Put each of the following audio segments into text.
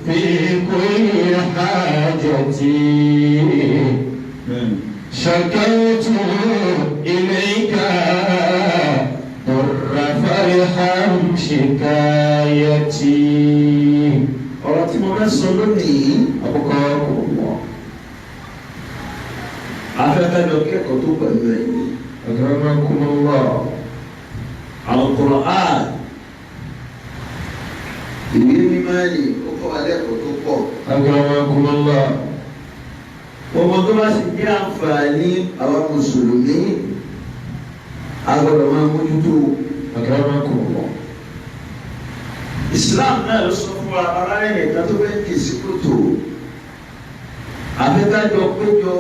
في كل حاجتي شكوت إليك ضر فارحم شكايتي. Ọ̀rọ̀ tí mo fẹ́ sọ lónìí, أبقاكم الله. Afẹ́fẹ́ lọ kẹ́kọ̀ọ́ tó pẹ̀lú ẹ̀ ní. أكرمكم الله. Al-Qur'an, ìwé mímọ́ ni ó kọ́ wa lẹ́kọ̀ọ́ tó pọ̀. أكرمكم الله. Gbogbo tó bá sì jẹ́ àǹfààní àwa mùsùlùmí, a gbọ́dọ̀ máa mójútó. أكرمكم الله. Islam náà ló sọ fún wa ara rẹ̀ nìkan tó fẹ́ kì í sí kòtò. Àfikájọ péjọ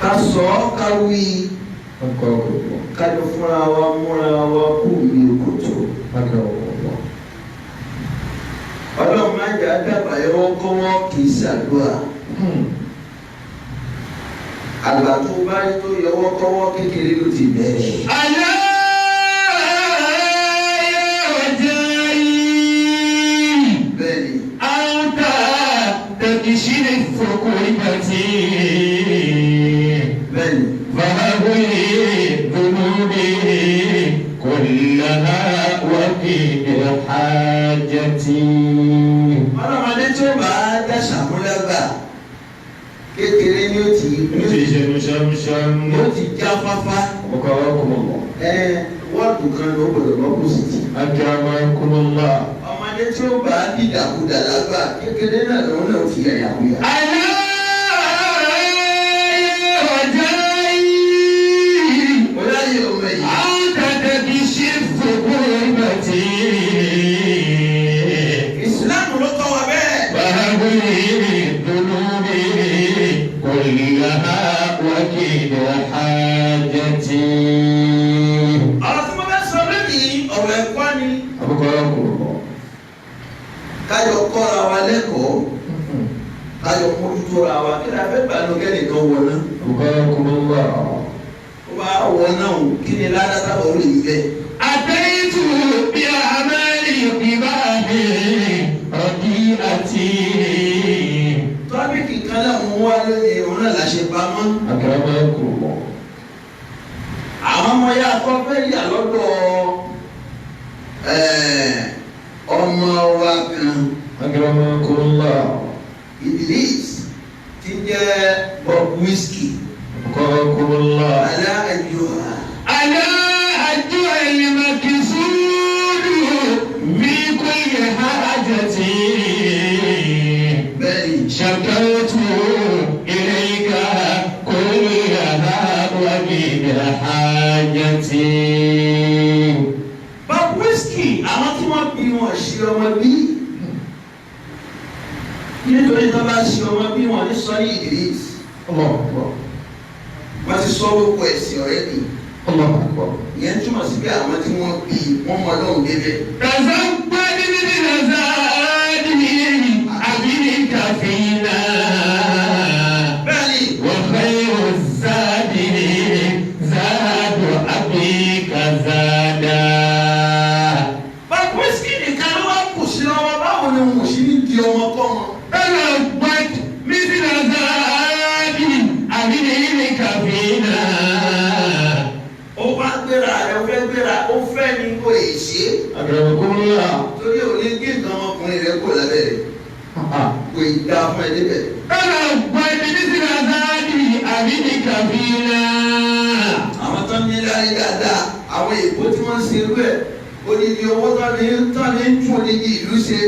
ká sọ ọ́ ká wí أبقاكم الله. kájọ fúnra wa múra wa kú ní kòtò. أكرمكم الله. Ọlọ́run máa ń jà dábàá yọwọ́ kọ́ wọ́n kì í ṣàdúrà. Àgbà tó bá rí tó yọwọ́ kọ́wọ́ kékeré ló ti bẹ̀rẹ̀. ألا يا رجائي Bẹ́ẹ̀ni, أنت تكشف كربتي bẹ́ẹ̀ni, فهب لي ذنوبي كلها وقد حاجتي. Ọlọ́mọdé tí ó bá dàṣà múlágbà kékeré ni ó ti شمشم. ni ó ti já fáfá. أبقاكم الله. Ẹ wọ́ọ̀dù kan ló gbọ́dọ̀ lọ kó sì ti. أكرمكم الله. Ọmọdé tí ó bá dìdàkudà lágbà kékeré náà lòun náà ti yàyàkuyà. ألا يا رجائي Ọláyé ọmọ yìí. أنت تكشف كربتي Ìsìláàmù ló kọ́ wa bẹ́ẹ̀. وهب لي ذنوبي كلها وكيد حاجتي. Ọ̀rọ̀ tí mo fẹ́ sọ lónìí ọ̀rọ̀ ẹ̀kọ́ ni. أبقاكم الله. Káyọ̀ kọ́ra wa lẹ́kọ̀ọ́, káyọ̀ mójútó ra wa kí la fẹ́ gbà ló kẹ́nìkan wọ̀ náà. أبقاكم الله. Ó bá wọ náà o, kí ni ládàá táwọn orí yìí bẹ́ẹ̀. أتيت بأعمال قباه رديئتي. Tọ́pìkì kan náà mú wá lónìí òun náà la ṣe pamọ́. أكرمكم الله. Àwọn ọmọ ya kọ́ fẹ́ yà lọ́dọ̀ ọmọ wa kan. أكرمكم الله. Idris tí ń jẹ́ Bob Whiskey. أبقاكم الله. Alá ẹ̀yọ́. ألا أيها المكسود في كل حاجتي Bẹ́ẹ̀ni. شكوت إليك كلها ومن حاجتي. Bob Whiskey, àwọn tí wọ́n bí wọn ṣe ọmọ bí. Nítorí tó bá ṣe ọmọ bí wọn ní sọ ní Idris. الله أكبر. Wọ́n ti sọ orúkọ ẹ̀sìn ọ̀rẹ́ mi. الله أكبر. Ìyẹn túmọ̀ sí pé àwọn tí wọ́n bí wọ́n mọ Ọlọ́run débẹ̀. تزود بنزاده أبيك فينا Bẹ́ẹ̀ni. وخير الزاد زاد أبيك زادا. Bob Whiskey nìkan ló wá kù sí lọ́wọ́, báwo ni wọn ò sí ní di ọmọ kọ́mọ. تزود مثل زاد أبيك فينا. Ó bá gbéra rẹ̀, ó fẹ́ gbéra, ó fẹ́ ni kò lè ṣe é. أكرمكم الله. Torí ò ní gé nǹkan ọmọkùnrin rẹ̀ kò lábẹ́ rẹ̀. Kò ì dáa fún ẹ débẹ̀. تزود مثل زاد أبيك فينا. Àwọn tó ń ní láyé dáadáa, àwọn èèbó tí wọ́n ń ṣe irú ẹ̀, odidi owó tó ní ń tún odidi ìlú ṣe,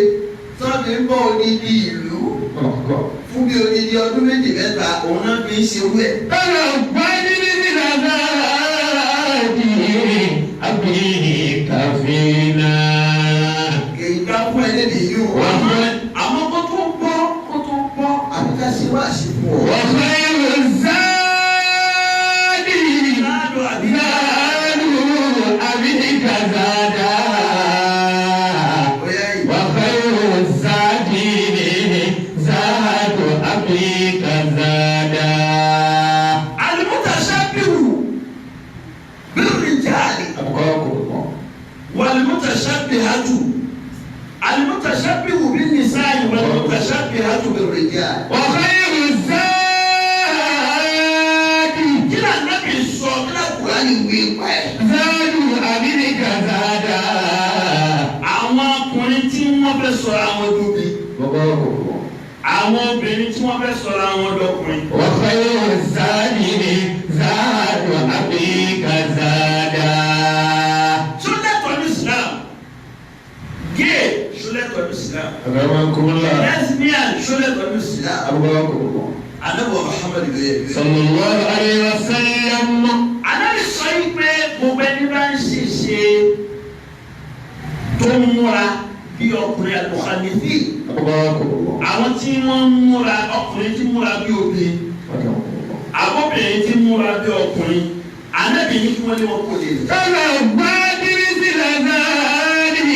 tó ní ń bọ́ odidi ìlú الله أكبر. fún bí odidi ọdún méjì mẹ́ta, òun náà fi ń ṣe irú ẹ̀. تزود مثل زاد أبيك فينا. Kì í dá fún ẹ lédè yìí o. Àmọ́ kó tó gbọ́ kó tó gbọ́ àbí ká ṣe wá sí fún ọ. وخير الزاد Láàdùn àbí زاد أبيك زادا. Bóyá yìí. وخير الزاد زاد أبيك زادا. Al-mutashabbihu bir-rijali أبقاكم الله. wal-mutashabbihatu al-mutashabbihu bin-nisa'i. bir-rijal. وخير الزاد Kí ni Ànábì sọ? Kí ni Kùránì wí pa ẹ̀? زاد أبيك زادا. Àwọn ọkùnrin tí wọ́n fẹ́ sọ̀rọ̀ àwọn dòbí, àwọn obìnrin tí wọ́n fẹ́ sọ̀rọ̀ àwọn dọkùnrin. وخير الزاد زاد أبيك زادا. Ṣó lẹ́tọ̀ọ́ ní Islam? Gay ṣó lẹ́tọ̀ọ́ ní Islam? أكرمكم الله. Lesbian ṣó lẹ́tọ̀ọ́ ní Islam? أبقاكم الله. Ànábì Muhammad ló yẹ bí. صلى الله عليه وسلم. Ànábì sọ yìí pé gbogbo ẹni bá ń ṣèṣe tó ń múra bí ọkùnrin àlùkànnìfì, أبقاكم الله. àwọn tí wọ́n ń múra ọkùnrin tí ń múra bí obìnrin, أكرمكم الله. àbọ̀bìnrin tí ń múra bí ọkùnrin, Ànábì ní kí wọ́n lé wọn kó lè lè. كما بادر زلزاله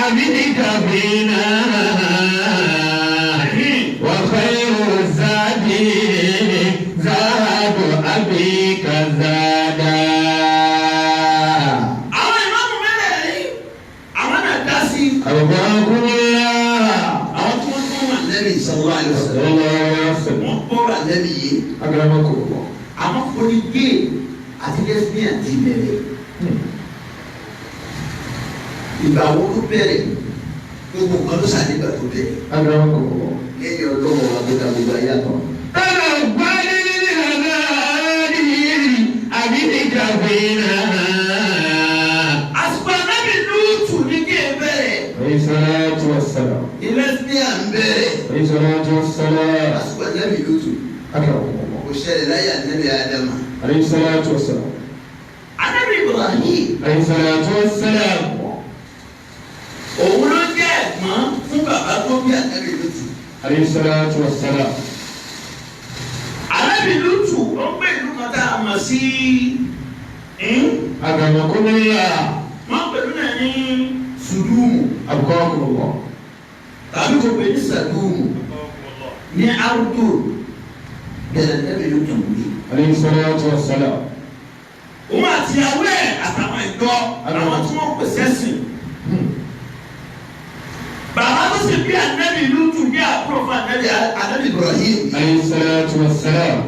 أبدك فينا وخير الزاد زاد أبيك زادا. Àwọn ìmáàmù mẹ́rẹ̀ẹ̀rin àwọn náà dá sí i. أبقاكم الله. Àwọn tí wọ́n tún wà Ànábì sallallahu alaihi wasallam. صلى الله عليه وسلم. Wọ́n gbọ́rọ̀ Ànábì yìí. أكرمكم الله. Àwọn kò ní gay àti lesbian ti bẹ̀rẹ̀. Ìgbà wo ló bẹ̀rẹ̀? Gbogbo nǹkan ló ṣàdégbà tó bẹ̀rẹ̀. أكرمكم الله. Lẹ́yìn ọlọ́wọ́ wa tó dá gbogbo ayé àtọ̀. كما بادر زلزاله أبيك فينا. Àsìkò Ànábì Lútù ní gay bẹ̀rẹ̀. عليه الصلاة والسلام. Ní lesbian bẹ̀rẹ̀. عليه الصلاة والسلام. Àsìkò Ànábì Lútù. أكرمكم الله. Kò ṣẹlẹ̀ láyé Ànábì Ádámà. عليه الصلاة والسلام. Ànábì Ibrahim عليه الصلاة والسلام. òun ló jẹ́ ẹ̀gbọ́n fún bàbá tó bí Ànábì Lútù. عليه الصلاة والسلام. Ànábì Lútù ó ń gbé ìlú kan tá a mọ̀ sí أكرمكم الله. wọ́n pẹ̀lú náà ní Sùdúmù أبقاكم الله. Tàbí kò pè ní Sàdúmù. Ní Arúgbó. Bẹ̀rẹ̀ Ànábì Lútù wí. عليه الصلاة والسلام. Òun àti ìyàwó ẹ̀ àtàwọn ìjọ àwọn tí wọ́n pèsè sìn. Bàbá tó sì bí Ànábì Lútù ní àbúrò fún Ànábì Ànábì Ibrahim. عليه الصلاة والسلام.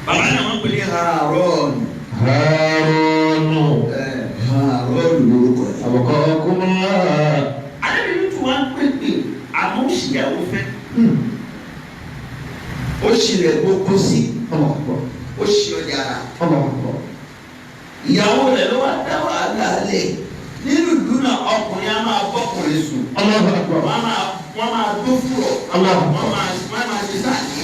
Bàbá náà wọ́n pè ní Harun. هارون. Harun lórúkọ ẹ̀. أبقاكم الله. Ànábì Lútù wá ń pèpè àmọ́ ó ṣìyàwó fẹ́. Ó ṣìlẹ̀ gbogbo sí. الله أكبر. Ó ṣì ọjà ara. الله أكبر. Ìyàwó rẹ̀ ló wá dá wàhálà lẹ̀. Nínú ìlú náà ọkùnrin á máa bọ́kùnrin sùn. الله أكبر. Wọ́n máa dó fúrọ̀. Allah. Wọ́n máa ṣe sáàkì.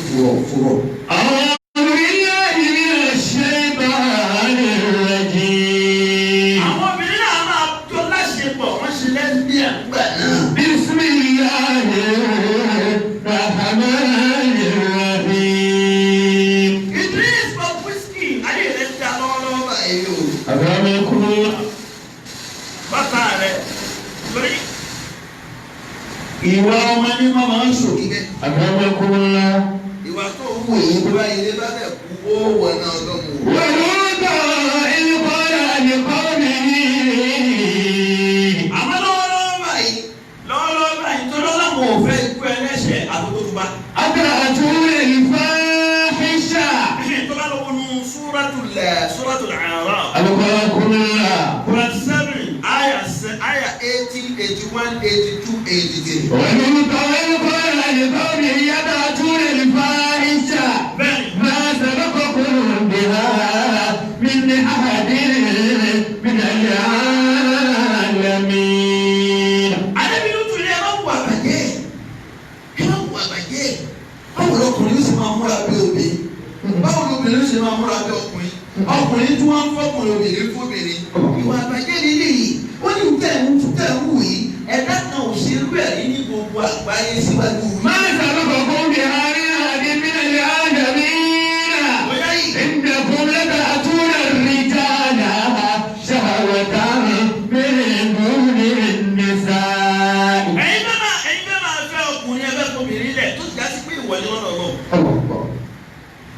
Fúrọ̀ fúrọ̀. أعوذ بالله من الشيطان الرجيم. Àwọn obìnrin náà máa tó láṣepọ̀ wọ́n ṣe lesbian. Gbà náà. بسم الله الرحمن الرحيم. Idris Bobrisky ayé rẹ̀ ń da lọ́wọ́lọ́wọ́ báyìí. Báyìí o. أكرمكم الله. Bàtà rẹ̀ torí ìwà ọmọ ní mọ́ máa ń sòkè. أكرمكم الله. Ìwà tó wù yìí tó bá ilé bá bẹ̀ kú ó wọ̀ náà lọ́mù. ولوطا إذ قال لقومه. Àmọ́ lọ́wọ́lọ́wọ́ báyìí lọ́wọ́lọ́wọ́ báyìí tó lọ́lọ́mù ò fẹ́ ikú ẹlẹ́ṣẹ̀ àtúntò tó bá. أتأتون الفاحشة. Tó bá lọ wọnú Súratul A'raf. أبقاكم الله. Quran 7 aya 80, 81, 82, 83. ولوطا إذ قال لقومه أتأتون الفاحشة. Bẹ́ẹ̀ni. ما سبقكم بها من أحد من العالمين. Ànábì Lútù ní ẹ má wù àbàjẹ́. Ẹ má wù àbàjẹ́. Báwo lọkùnrin ó sì máa múra bí obìnrin? Báwo lobìnrin ó sì máa múra bí ọkùnrin? Ọkùnrin tí wọ́n ń fọkùnrin obìnrin fóbìnrin. Ìwà àbàjẹ́ lílé yìí. Ó ní tẹ̀ ń tẹ̀ ń wù yìí. Ẹ̀dá kan ò ṣe irú ẹ̀ rí ní gbogbo àgbáyé síwájú. ما سبقكم بها من أحد من العالمين. Bóyá yìí. إنكم لتأتون الرجال شهوة من دون النساء. Ẹ̀yin bẹ́ẹ̀ máa fẹ́ ọkùnrin ẹ fẹ́ kobìnrin lẹ̀ tó sì já sí pé ìwọlé wọn lọ. الله أكبر.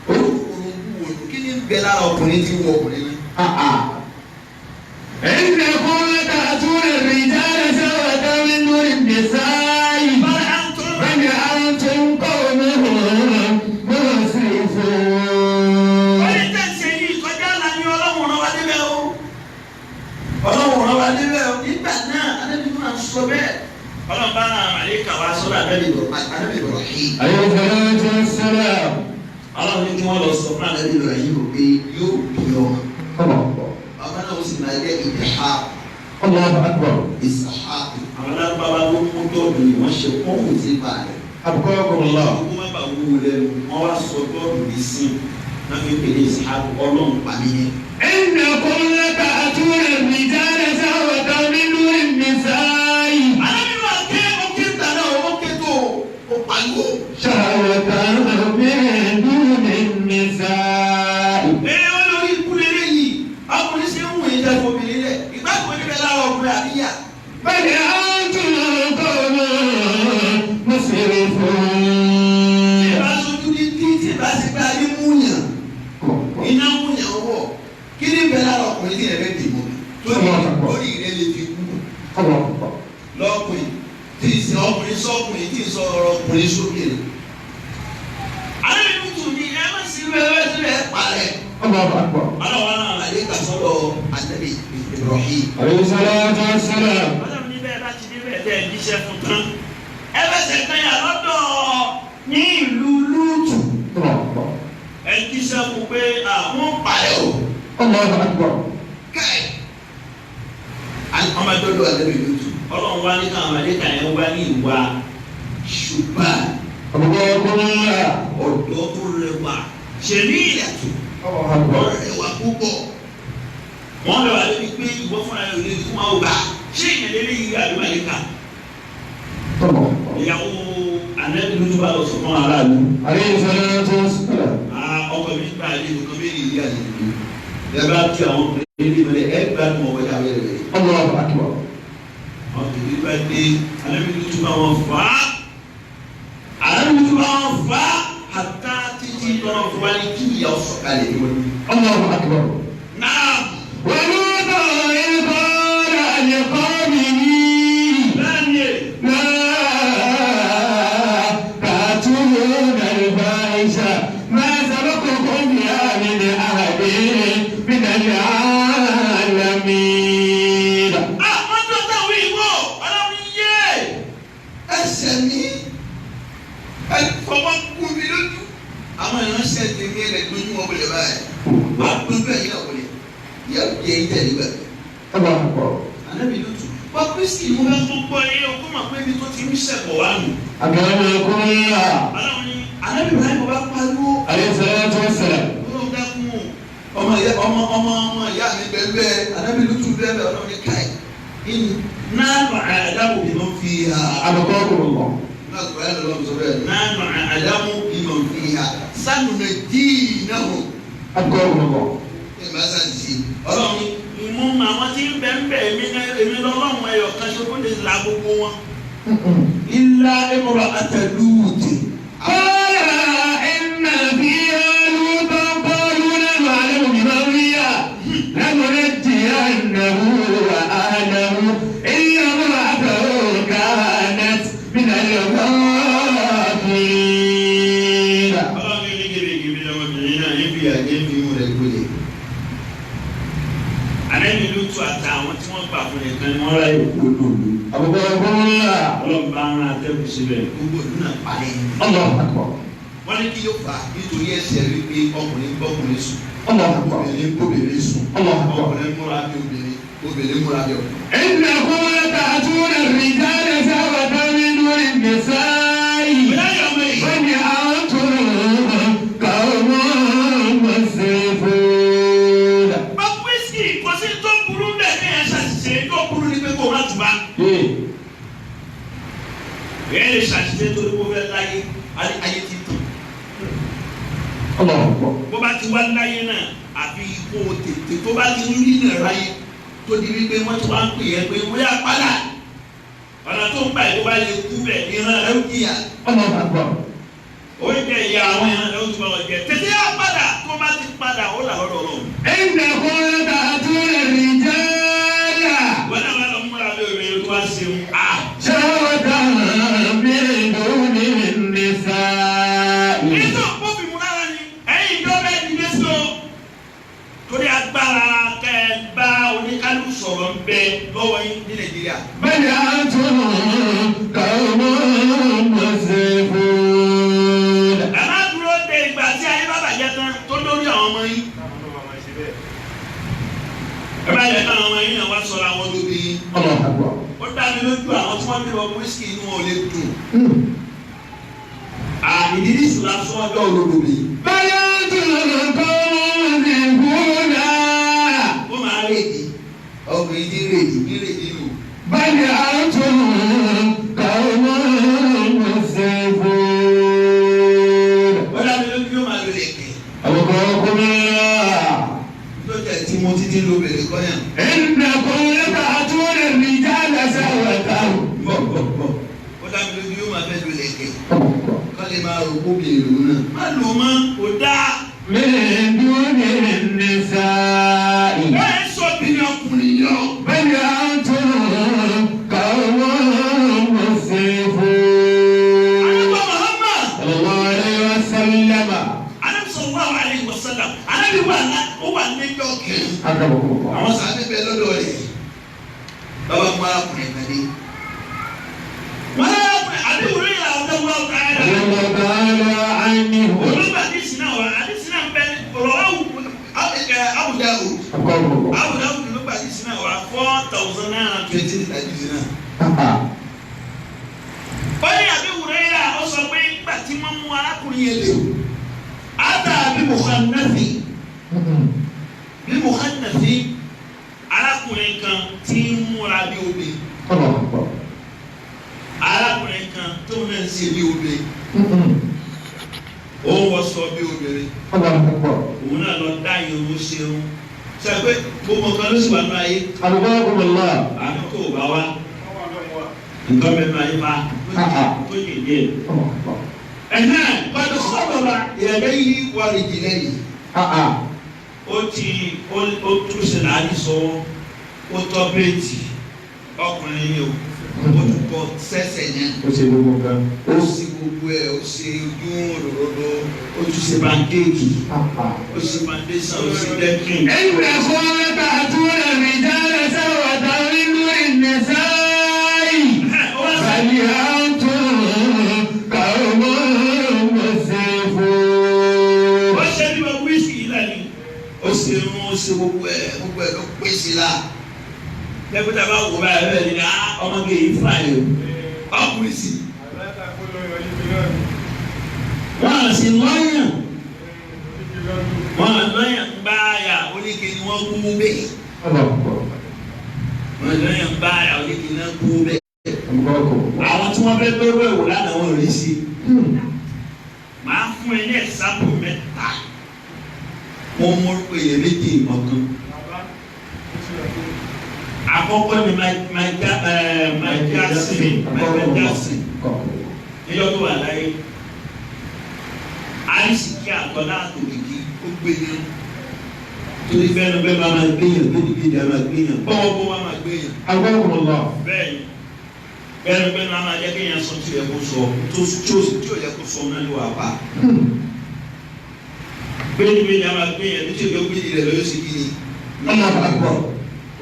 Olùkòrò wò kí ni ń bẹ lára ọkùnrin tí ń wọ ọkùnrin náà? إنكم لتأتون الرجال شهوة من دون النساء. Bal antum sọ bẹ́ẹ̀ Ọlọ́run bá àwọn àmàlẹ́kà wá sọ́dọ̀ Ànábì Ibrahim. عليه الصلاة والسلام. Ọlọ́run ní kí wọ́n lọ sọ fún Ànábì Ibrahim pé yóò bí ọmọ. الله أكبر. Ọmọ náà ó sì máa jẹ́ Ishaq. الله أكبر. Ishaq. Àwọn alágbára ló mú dọ́ọ̀dù ni wọ́n ṣe Wọ́n kò sí bá rẹ̀. أبقاكم الله. Gbogbo má bàa wúwo lẹ́nu wọ́n wá sọ dọ́ọ̀dù ní sí náà fi pèlè Ishaq Ọlọ́run Pa mí yẹn. إنكم لتأتون الرجال شهوة من دون النساء. Ànábì máa ké ó ké tàná ó ké tó ó pariwo. شهوة من دون النساء. Ee wọ́n lórí ikú lélẹ̀ yìí. Ọkùnrin ṣe ń wù yín jẹ́ fobìnrin lẹ̀. Ìgbàgbọ́ níbẹ̀ lára ọkùnrin àbíyá. بل أنتم قوم مسرفون. Tí ìbá sojú ní tí tí ìbá ṣe pé ayé mú yàn. Iná mú yàn wọ̀. Kí ni bẹ lára ọkùnrin tí ẹ̀rẹ́ dì mọ́ mi? Torí rẹ̀ lè fi kú. الله أكبر. Lọ́kùnrin tí ìsìn ọkùnrin sọ́kùnrin tí ìsọ ọ̀rọ̀ ọkùnrin sókè. Ànábì Lútù ní ẹ má sí rẹ̀ ẹ parẹ́. الله أكبر. Ọlọ́run náà Àlékà sọ́dọ̀ Ànábì Ibrahim. عليه الصلاة والسلام. Ọlọ́run ní bẹ́ẹ̀ bá ti dé bẹ́ẹ̀ tẹ́ ẹ jíṣẹ́ fún tán. Ẹ fẹsẹ̀ kan yà lọ́dọ̀ ní ìlú Lútù. الله أكبر. Ẹ jíṣẹ́ fún pé àwọn Parẹ́ o. الله أكبر. Káì. Ọmọ dọ́dọ̀ Ànábì Lútù. Ọlọ́run wá ní káwọn àlékà yẹn wá ní ìwà Ṣùgbọ́n أبقاكم الله. ọ̀dọ́ tó rẹwà ṣèlú ìyàtọ̀ الله أكبر. rẹwà púpọ̀. Wọ́n lọ wà débi pé ìwọ fúnra rẹ̀ ò lè fún wa ò bá ṣé ìyẹn lélẹ́ yìí àbí màlẹ́kà. الله أكبر. Ìyàwó Ànábì Lútù bá lọ sọ fún aráàlú. عليه الصلاة والسلام. Ọkọ mi gba àlejò kan méjì yìí àlejò. Ẹ bá kí àwọn ọkùnrin ní ìmọ̀lẹ̀ ẹ gbádùn ọ̀wọ́ yà wẹ́rẹ́. الله أكبر. Àwọn kìkì bá dé Ànábì Lútù bá wọn fà á. Ànábì Lútù bá wọn fà á. Àtà títí lọ́nà fún wa ní Kí ìyà sọ̀kalẹ̀ ní wọn. الله أكبر. Náà ولوطا إذ قال لقومه bẹ́ẹ̀ni لا تأتون الفاحشة ما سبقكم بها من أحد من العالمين. Àwọn tó táwọn ìwọ Ọlọ́run yé. Ẹsẹ̀ mi ẹ fọwọ́ kú mi lójú. Àwọn ìránṣẹ́ tèmi ẹ̀ lójú wọn wọlé báyìí. Wàá gbójú ẹ̀yìn náà wọlé. Ìyá òjì ẹ̀yìn tẹ̀lé gbà. الله أكبر. Ànábì Lútù. Wọ́n Kristi mú Mo fẹ́ tó gbọ́ yé o kó mọ̀ pé ibi tó ti ń ṣẹ̀bọ̀ wá nù. أكرمكم الله. Ọlọ́run ní Ànábì Ibrahim bá pariwo. عليه الصلاة والسلام. Ọlọ́run dákun o. Ọmọ ìyá ọmọ ọmọ ọmọ ìyá mi bẹ́ẹ̀ bẹ́ẹ̀ Ànábì Lútù bẹ́ẹ̀ bẹ́ẹ̀ Ọlọ́run ní káì. nánà àdámù Ìmọ̀ bímọ fi hà. أبقاكم الله. Náà kò yá lọ́wọ́ sọ bẹ́ẹ̀. nánà àdámù Ìmọ̀ fi hà. Sánú nà díìnà hù. أبقاكم الله. Ẹ bá sá ti. Ọlọ́run ní ìmú àwọn tí ń bẹ ń bẹ èmi náà èmi lọ́lọ́run ẹyọ kan ṣe kó lè la gbogbo wọn. Ilá ìmọ̀ràn àtẹ̀lúùtì. قال إن فيها لوطا قالوا لا نعلم بمن فيها لننجينه وأهله إلا امرأته كانت من الغابرين. Ọlọ́run ní gèbègèbè lọmọbìnrin náà ń Bí àjẹ́ fi mú rẹ̀ gbolẹ̀. Ànábì Lútù àtàwọn tí wọ́n gbà fún nìkan ni wọ́n ráyè kú lòlù. أبقاكم الله. Ọlọ́run bá ń rán atẹ́kùn síbẹ̀. Gbogbo ìlú náà parẹ́. الله أكبر. Wọ́n ní kí yóò fà á nítorí ẹsẹ̀ rí pé ọkùnrin bọ́kùnrin sùn. الله أكبر. Obìnrin bóbìnrin sùn. الله أكبر. Ọkùnrin múra bí obìnrin. Obìnrin múra bí ọkùnrin. إنكم لتأتون الرجال شهوة من دون النساء. Ìyá ọmọ yìí. بل أنتم قوم مسرفون. Bá wíṣkì kò sí tó burú bẹ́ẹ̀ ní ẹ̀ ṣàṣìṣe tó burú ni pé kó o má tùbá. Ìyẹn lè ṣàṣìṣe torí kó fẹ́ láyé Ayé ti tàn. الله أكبر. bó bá ti wá láyé náà àfi kó o tètè tó bá ti ń rí náà ráyé tó di wípé wọ́n ti wá ń pè é pé wọ́n yà padà ọ̀nà tó ń gbà yìí tó bá lè kú bẹ̀ ìran rẹ̀ ó jìyà الله أكبر. oúnjẹ ìyá àwọn ìran rẹ̀ ó tún bá wọn jẹ tètè yà padà tó bá ti padà ó là lọ́dọ̀ Ọlọ́run. إنكم لتأتون الرجال wọ́n náà wà lọ múra lóore tó wá ṣeun a شهوة من دون النساء. nítorí òfin mu rárá ni ẹ̀yin ìjọba ẹni dé sí o torí agbára kẹ́ ẹ bá oníkálukú sọ̀rọ̀ ń bẹ lọ́wọ́ yín Ní Nàìjíríà. بل أنتم bí wọn wíṣíkì inú wọn ò lè dùn. Ìdílé ìṣúra sún ọjọ́ olódò mi. بل أنتم قوم مسرفون. Ó máa rèdí ọkùnrin tí ń rèdí ní rèdí nù. بل أنتم قوم مسرفون. Ó dá mi lójú yóò máa lo lẹ̀kẹ̀. أبقاكم الله. Tó jẹ́ tí mo títí lo bèrè kọ́yàn. إنكم لتأتون الرجال شهوة. Bọ̀ bọ̀ bọ̀. Ó dá mi lójú yóò máa fẹ́ lo lẹ̀kẹ̀. Kọ́ lè máa rò kó bèrè òun náà. Má lò mọ́, kò dáa. من دون النساء. Bẹ́ẹ̀ sọ bí ní ọkùnrin yọ. بل أنتم قوم مسرفون. Ànábì Muhammad. صلى الله عليه وسلم. Ànábì sallallahu alayhi wa sallam. Ànábì wà lá ó wà níjọ́ kìí. أكرمكم الله. Àwọn sàbẹ̀ bẹ lọ́dọ̀ rẹ̀. Bàbá mú arákùnrin kan dé. Wọ́n lọ́kùnrin àbí wòlé yà ọ̀dọ́ wọ́n ọ̀tá رضي ẹ̀rọ. الله تعالى عنه. Olúgbà àdìsí náà wà àdìsí náà ń bẹ ọ̀rọ̀ Abu Dawud. أكرمكم الله. Abu Dawud ló gba àdìsí náà wà 4,920. 20 àdìsí náà. Ó ní àbí wòlé yà ó sọ pé nígbà tí wọ́n mú arákùnrin yẹn lè. Ata àbí Mukhannafi bí Mukhannafi arákùnrin kan tí ń múra bí obìnrin. الله أكبر. Arákùnrin kan tó náà ń ṣe bí obìnrin. Ó ń wọṣọ bí obìnrin. الله أكبر. Òun náà lọ dá irun ṣerun. Ṣé pé gbogbo nǹkan ló sì wà nínú ayé? أبقاكم الله. Àmì tó o bá wá. Nǹkan bẹ́ẹ̀ máa yí pa. Tó yè díẹ̀. الله أكبر. Ẹ̀hẹ́n Qad khabara yadayhi wa rijlayhi. ó ti ó tún ṣe láàyè sọ́wọ́ ó tọ́ bẹ́ẹ̀tì ọkùnrin yìí o Ó tún kọ sẹ́sẹ̀ yẹn. Ó ṣe gbogbo nǹkan. Ó ṣe gbogbo ẹ̀, ó ṣe ojú òròrò, ó tún ṣe pankéèkì, ó ṣe foundation, ó ṣe dẹ́kìn. إنكم لتأتون الرجال شهوة من دون النساء. Ó wá sọ بل أنتم قوم مسرفون. ó ṣe bí wọ́n wíṣì yìí lẹ́nu. Ó ṣe irun, ó ṣe gbogbo ẹ̀ ló pèsè la. Lẹ́gbẹ̀ta bá wò báyìí bẹ́ẹ̀ ni á ọmọge yìí fà yìí o. Ọkùnrin sì. Wọ́n á sì lọ́yàn. Wọ́n á lọ́yàn gbáàyà Oníke ni wọ́n kú bẹ́ẹ̀. الله أكبر. Wọ́n á lọ́yàn gbáàyà oníke náà kú bẹ́ẹ̀. أبقاكم الله. Àwọn tí wọ́n fẹ́ gbẹ́rú ẹ̀wò lánàá wọn ò rí sí. Màá fún ẹ ní ẹ̀sáàpù mẹ́ta. Wọ́n mú orúkọ èèyàn méjì ọ̀kan. Àkọ́kọ́ ni Mike Jackson Michael Jackson níjọ́ tó wà láyé. Àìsíkí àtọ́lá àtòkìkí Ó gbé ní torí bẹ́ẹ̀ ni bẹ́ẹ̀ bá máa gbéyàn gbédìgbédì á máa gbéyàn. bọ́wọ́ bó wá máa gbé yàn. أبقاكم الله. Bẹ́ẹ̀ ni bẹ́ẹ̀ ni bẹ́ẹ̀ ni wọ́n á máa jẹ́ kéèyàn sọ tí ó yẹ kó sọ tó tí ó yẹ kó sọ náà ló wà pa. Gbédìgbédì á máa gbéyàn Nítorí ó gbé rẹ̀ lóyún sí kí ni. الله أكبر.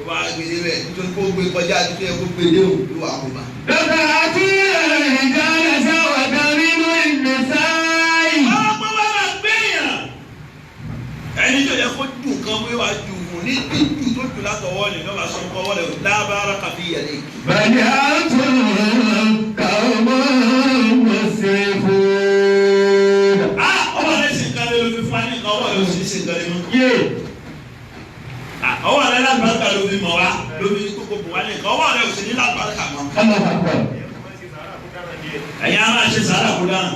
Ó bá gbé débẹ̀ nítorí kó gbé kọjá nítorí ẹ kó gbé déhùn ló wà kó bá. لتأتون الرجال شهوة من دون النساء. Ọlọ́pàá wà máa gbéyàn. Ẹni tó yẹ kó dùn kan wí wá dùn mú ní dídùn tó dùn látọwọ́ ni lọ́ba sọ fún ọwọ́ rẹ̀ lábára kàfi yẹlẹ̀. بل أنتم قوم مسرفون. Á ọwọ́ rẹ̀ sì ń kalẹ̀ ló fi fún wa ní nǹkan ọwọ́ rẹ̀ ó sì ń ṣe nǹkan lé mọ́. Yé. Ọwọ́ rẹ̀ lágbàrúkà ló fi mọ̀ wá ló fi kókó bò wá ní nǹkan ọwọ́ rẹ̀ ò sì ní lágbàrúkà mọ́. الله أكبر. Ẹ̀yin á máa ṣe sàárà kó dáhùn.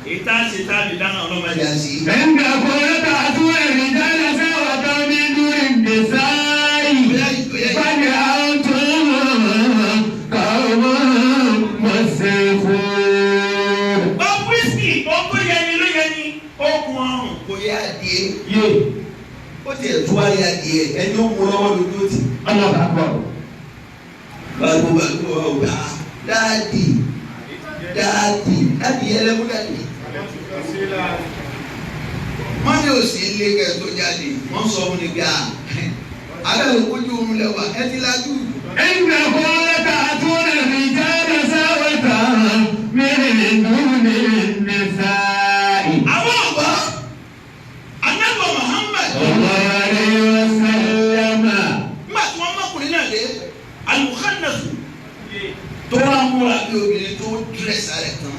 Èyí tá a ṣe tá a lè dáhùn ọlọ́mọdé á sí. إنكم لتأتون الرجال شهوة من دون النساء. بل أنتم قوم مسرفون. Bá wíṣkì ó tó yẹni ló yẹni ó kun ọrùn. Kò yẹ adìẹ. Yé. Ó tiẹ̀ tú ayé adìẹ ẹni ó mú lọ́wọ́ lójú ó ti. الله أكبر. Bàbá bàbá bàbá dáàdì dáàdì dáàdì ẹlẹ́mú dáàdì. Wọ́n ní òsì ilé kẹ̀ tó jáde wọ́n sọ fún mi gbà. Abẹ́ òkújú oorun lẹ́wà ẹ ti lajú. إنكم لتأتون الرجال شهوة من دون النساء. Àwọn ọ̀gbọ́ Anábọ̀ Muhammad صلى الله عليه وسلم. nígbà tí wọ́n mọ̀kùnrin náà dé Al-Mukhannasu tó wá múra bí obìnrin tó dírẹ̀sì rẹ̀ tán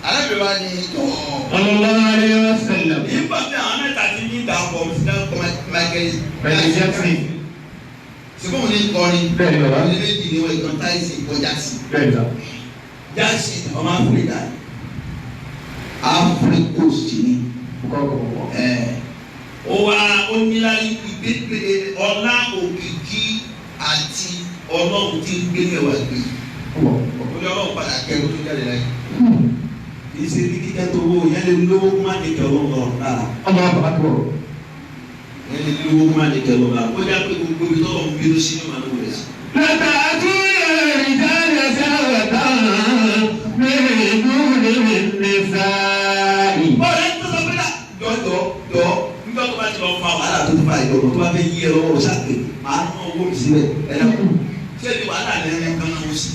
alábìrì wa ni tọ́. Sallallahu alayhi wa sallam. Nígbà tí àwọn mẹ́ta ti ní ìdàpọ̀ Michael Michael Jackson. Ṣùgbọ́n òun ní kọrin. Bẹ́ẹ̀ni bàbá. Ní méjì ni wọ́n ìkan Tyson kọ Jackson. Bẹ́ẹ̀ni sà. Jackson ọmọ Áfíríkà. Áfíríkòsì ni. Ó wá ó níláyé ìgbégbé ọlá òkìkí àti ọlọ́run tí ń gbé mẹ́wàá gbé. Ó ní ọlọ́run padà kẹ́rù tó jáde láyé. Kì í ṣe ní kíkẹ́ tó owó yẹn lè lówó kó má ní kẹ́ ọlọ́run lára. Yẹn lè lówó kó má ní kẹ́ ọlọ́run lára. Ó dá pé gbogbo ibi tọ́lọ̀ ń bínú sí ní màá ló rẹ̀ sí. Bọ́ọ̀lù ẹni tó sọ pé jọ̀jọ̀ jọ̀ nígbà tó bá ti lọ fa wàhálà tó tó fa ìjọba tó bá fẹ́ yí ẹ lọ́wọ́ ọ̀sà pé màá ná owó mi síbẹ̀ ẹ lọ. Ṣé ibi wàhálà ni ẹni kan náà ó sì?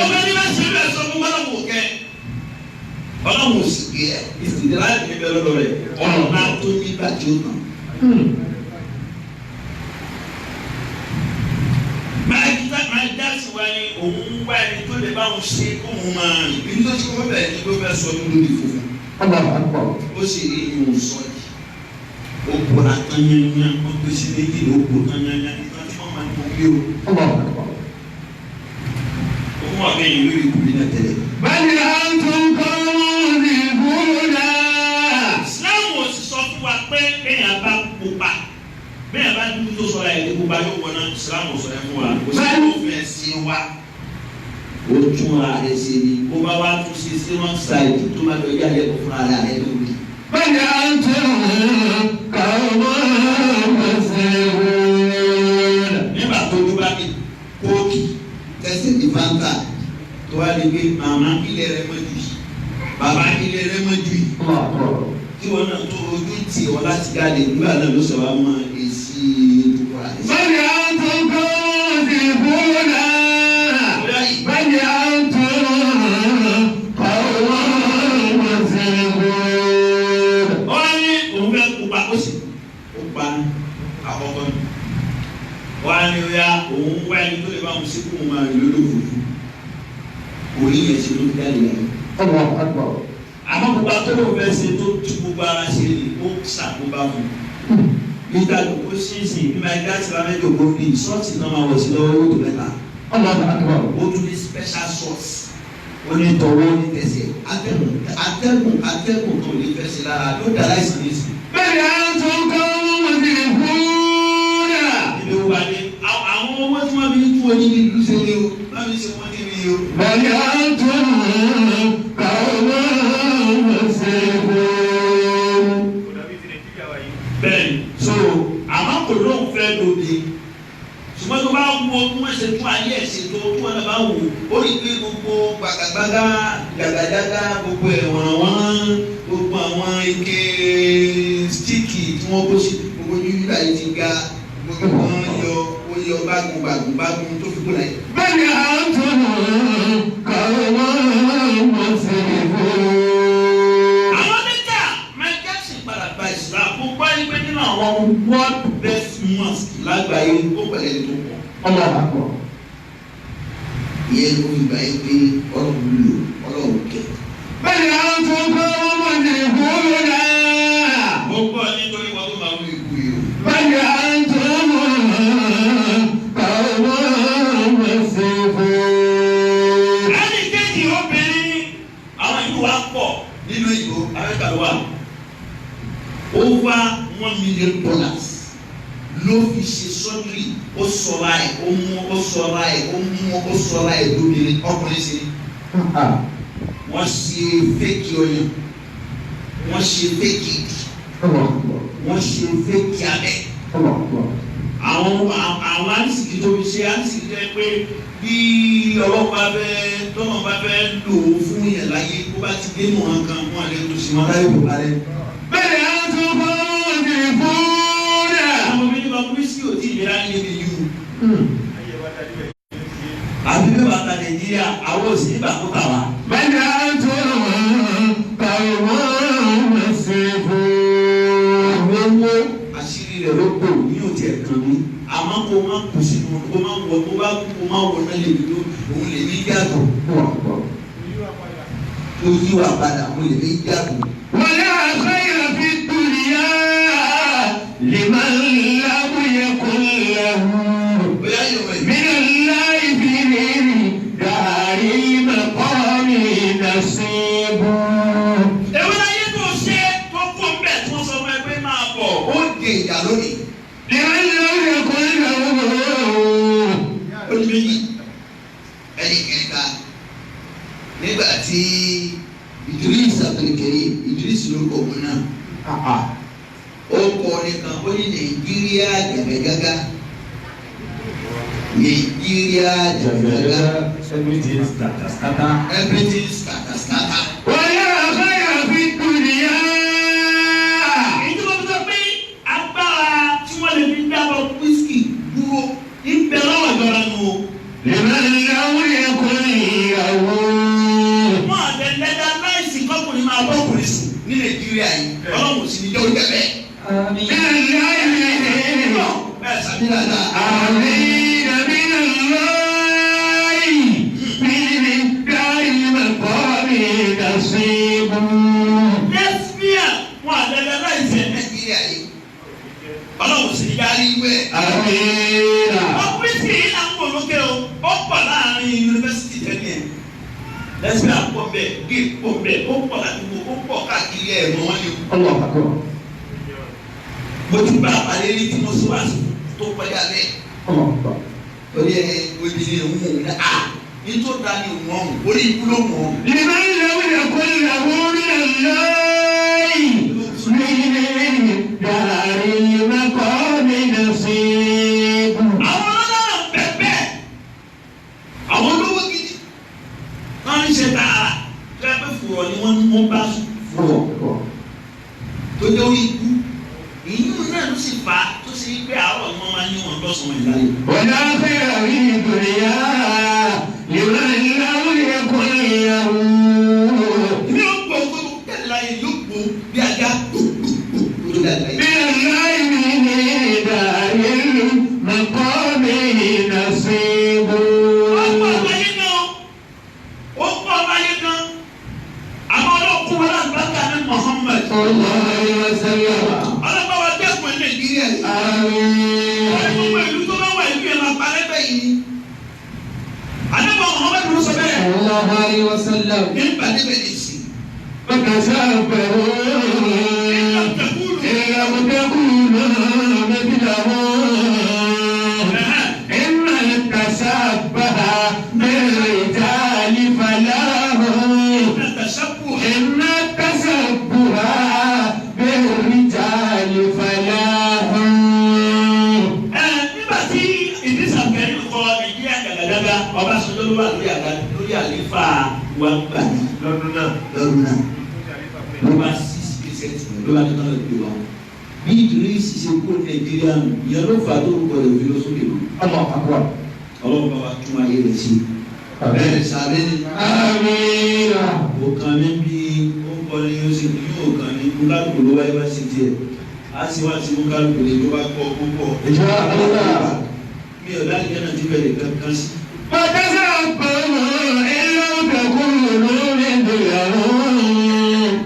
Ọgbẹ́ ní bá ṣe bẹ́ẹ̀ sọ fún ọlọ́run òkè. Ọlọ́run ò sì gé ẹ. Ìsìnkú láti ní bẹ́ẹ̀ lọ́dọ̀ rẹ̀. Ọ̀nà tó nígbà tí ó tàn. Máa Jackson wá ní òun wá ẹni tó lè bá òun ṣe kóun máa rìn. Ibi tó ti kọ́ bẹ̀rẹ̀ ni pé ó fẹ́ sọ ní lórí funfun. Ó sì rí ìyún sọ yìí. Ó bọ̀ra tán yányán, ó gbèsè méjì ló bò tán yányán. Ìtàn tí wọ́n máa ń gbé o. Ó mú àbẹ́yìn lórí ìkùnrin náà tẹ́lẹ̀. Islam ò sì sọ fún wa pé bẹ́ẹ̀ bá pupa bẹ́ẹ̀ bá dúdú tó sọ̀rọ̀ ẹ̀ pupa yóò wọ̀ náà. Islam ò sọ ẹ̀ fún wa. Kò sí òfin ẹ̀sìn wa. Ó tún ara rẹ̀ ṣe ni kó bá wá tún ṣe sí one side tó bá lọ yá lẹ́kọ̀ọ́ fún ara rẹ̀ lórí. Nígbà tó dúró bá mi kóòkì tẹsí ní Fanta tó wá lè gbé màmá ilé rẹ̀ mọ́ jù yìí bàbá ilé rẹ̀ mọ́ jù yìí tí wọn náà tó ojú tì wọn láti jáde nígbà náà ló sọ wá mọ èsì ìdúkọ̀rà rẹ̀. Wọ́n ní òun fẹ́ pupa ó sì ó pa àkọ́kọ́ ni. Wọ́n á ní oya òun wá ẹni tó lè bá òun sí kóun máa rìn lórí òfurufú. Òní yẹn ṣe ló fi jáde láyé. Àmọ́ pupa tó lóun fẹ́ ṣe tó tú gbogbo ara ṣe ni ó ṣàkóbá fún un. Nígbà tó kó ṣíṣì bí máa dá sí lábẹ́ ìjòkó ní ṣọ́ọ̀ṣì náà máa wọ̀ sí lọ́wọ́ owó tó mẹ́ta. Ó tún ní special sauce. Ó ní tọwọ́ ní tẹ̀sẹ̀. Atẹ́gùn atẹ́gùn atẹ́gùn tó ní fẹ́ sí lára ló dá láìsàn ní sùn. Ibi wo wà ní àwọn owó tí wọ́n fi ń tún oní ní ìlú ṣe ni o, wọ́n fi ń ṣe wọ́n ní mi o. Bẹ́ẹ̀ni, so àmọ́ kò lóun fẹ́ lóde. Ṣùgbọ́n tó bá wo bí wọ́n ṣe tún ayé ẹ̀ ṣe tó tí wọ́n náà bá wò ó rí pé gbogbo gbàgàgbàgà jàgàjàgà gbogbo ẹ̀wọ̀n wọn gbogbo àwọn ike stíìkì tí wọ́n kó sí gbogbo yúyú ayé ti ga gbogbo wọn yọ ó yọ bágun bágun bágun tó fi kó láyé. Àwọn mẹ́ta Michael Jackson padà gba Islam kó gbọ́ ẹni pé nínú àwọn world best mosque lágbàáyé ó pẹ̀lẹ́ ní tó pọ̀. Ìyẹn ló fi gbà yín pé ọlọ́run lò ọlọ́run kẹ. Mo gbọ́ nítorí wọn tó máa wí ikú yìí o. Ẹnì kejì obìnrin àwọn ìlú wa pọ̀ nínú ìlú Amẹ́ríkà ló wà. Over $1 million ló fi ṣe sọ́dúrì ó sọra ẹ̀ ó mú ó sọra ẹ̀ ó mú ó sọra ẹ̀ lóbìnrin ọkùnrin sí. Wọ́n ṣe fake ọyàn, wọ́n ṣe fake ìdí, wọ́n ṣe fake abẹ́. Àwọn àwọn àǹsìkì tó fi ṣe àǹsìkì tó yẹ pé bí ọlọ́pàá fẹ́ tọ́nà bá fẹ́ lò ó fún yẹn láyé kó bá ti dé mọ̀ wọn kan wọn lè tó sì wọn láyé kó balẹ̀. Àwọn obìnrin bá wíṣí ò tí ì lera ní ibi yìí o. Àbí bí bàtà Nàìjíríà àwọn òsì nígbà kó tà wá. Àwọn owó àṣírí rẹ̀ ló gbò ní òtí ẹ̀ kan mi. Àmọ́ kó má kù sínú kó má wọ kó bá kú kó má wọ náà lè ní òun lè ní yàgò. Kó yí wa padà òun lè ní yàgò. ولا خير في الدنيا لمن لم يكن له Bóyá yóò wẹ̀. من الله في دار المقام نصيب. Èwo láyé tó ṣe tó kó ń bẹ̀ tí wọ́n sọ fún ẹ pé máa bọ̀. Ó jẹ ìyà lónìí. لمن لم يكن له Ó ní méjì. Ẹnì kẹta nígbà tí Idris Abdulkareem Idris lórúkọ òun náà ó kọ nìkan ó ní Nàìjíríà jàgàjàgà Nàìjíríà jàgàjàgà Everything scatter scatter. Everything scatter scatter. ولا خير في الدنيا Èyí tí wọ́n fi sọ pé agbára tí wọ́n lè fi dábọ̀ wíṣkì dúró ń bẹ lọ́wọ́ ìjọba nù o. لمن لم يكن له Wọ́n àtẹ lẹ́dá láìsí kọ́kùnrin máa bọ́ ọkùnrin sùn. Ní Nàìjíríà yìí Ọlọ́run sì ní jẹ́ orí bẹ́ẹ̀. من الله Bẹ́ẹ̀ sàbí dáadáa. آمين من الله من دار المقام نصيب. Lesbian wọ́n àtẹ lẹ́dá láìsí ẹ̀. Nàìjíríà yìí Ọlọ́run sì ní jẹ́ yarí wẹ̀. آمين. Ọ́fíìsì yìí là ń wò lókè o, ó pọ̀ láàrin yunifásitì tẹ́lẹ̀ ẹ̀. Lesbian pọ̀ bẹ́ẹ̀, gay pọ̀ bẹ́ẹ̀, ó pọ̀ ládùúgbò, ó pọ̀ káàkiri ẹ̀ mọ́ wọn ni o. الله أكبر. Mo ti bá àpàlẹ́ ní tí mo sọ wá tó kọjá bẹ́ẹ̀. الله أكبر. Ó ní ẹ obìnrin òun òun náà à ní tó da ni òun ọ̀hún orí ikú ló mọ̀ ọ́. لمن لم يكن له من الله من دار المقام نصيب. Àwọn ọlọ́run bẹ̀ bẹ́ẹ̀. Àwọn olówó gidi. Wọ́n ń ṣe tààrà. Tó yẹ pé fùrọ̀ ni wọ́n ń bá sùn. الله أكبر. Tó jẹ́ orí ikú. Ìyún náà ló sì fà á tó ṣe pé àárọ̀ ni wọ́n máa ń yí wọn lọ́sàn-án ìlànà. ولا خير في الدنيا لمن لم يكن له Ní ó gbọ́ gbogbo tẹ̀lé láyé yóò gbó bí ajá gbogbogbò tó dà láyé. من الله من دار المقام نصيب. Ó pọ̀ láyé gan o. Ó pọ̀ láyé gan. Àmọ́ ọlọ́kùn wọn láti bá kà ní Muhammad. صلى الله عليه وسلم. Ọlọ́pàá wa dẹ́kun ní Nàìjíríà yìí. Wọ́n ní gbogbo آمين. ìlú tó bá wà ìlú yẹn máa parẹ́ bẹ́ẹ̀ yìí. Àdébọ̀ Muhammad ló sọ bẹ́ẹ̀. صلى الله عليه وسلم. Nígbà débẹ̀ lè sìn. فتشبهوا Ìlú tẹ̀kúlù. إن لم تكونوا مثلهم. إن التشبه بالرجال فله. إن التشبه بالرجال فله. Ẹ nígbà tí Idris Abdulkareem kọ Nàìjíríà gàgàdàgà Ọbásanjọ́ ló wà lórí àga lórí àlééfà wa gbà ní Lọ́dún náà. Lọ́dún náà ló bá 6% ló bá ní kálọ̀ ìgbé wa. Bí Idris ṣe kúrò ní Nàìjíríà nù, ìyẹn ló fà á tó rúkọ rẹ̀ fi lọ sókè lọ. الله أكبر. Ọlọ́run bá wa tún ayé rẹ̀ ṣe. Bẹ́ẹ̀ sáré ní. آمين. Òkàn mi bí ó ń kọrin ó sì ní òkàn ní kúkálùkù ló wáyé wá sí tiẹ̀. A sì wá sí kúkálùkù lè tó bá kọ́ púpọ̀. إن شاء الله. Mi ò láti jẹ́ náà ti bẹ̀rẹ̀ kankan sí. فتشبهوا إن لم تكونوا مثلهم.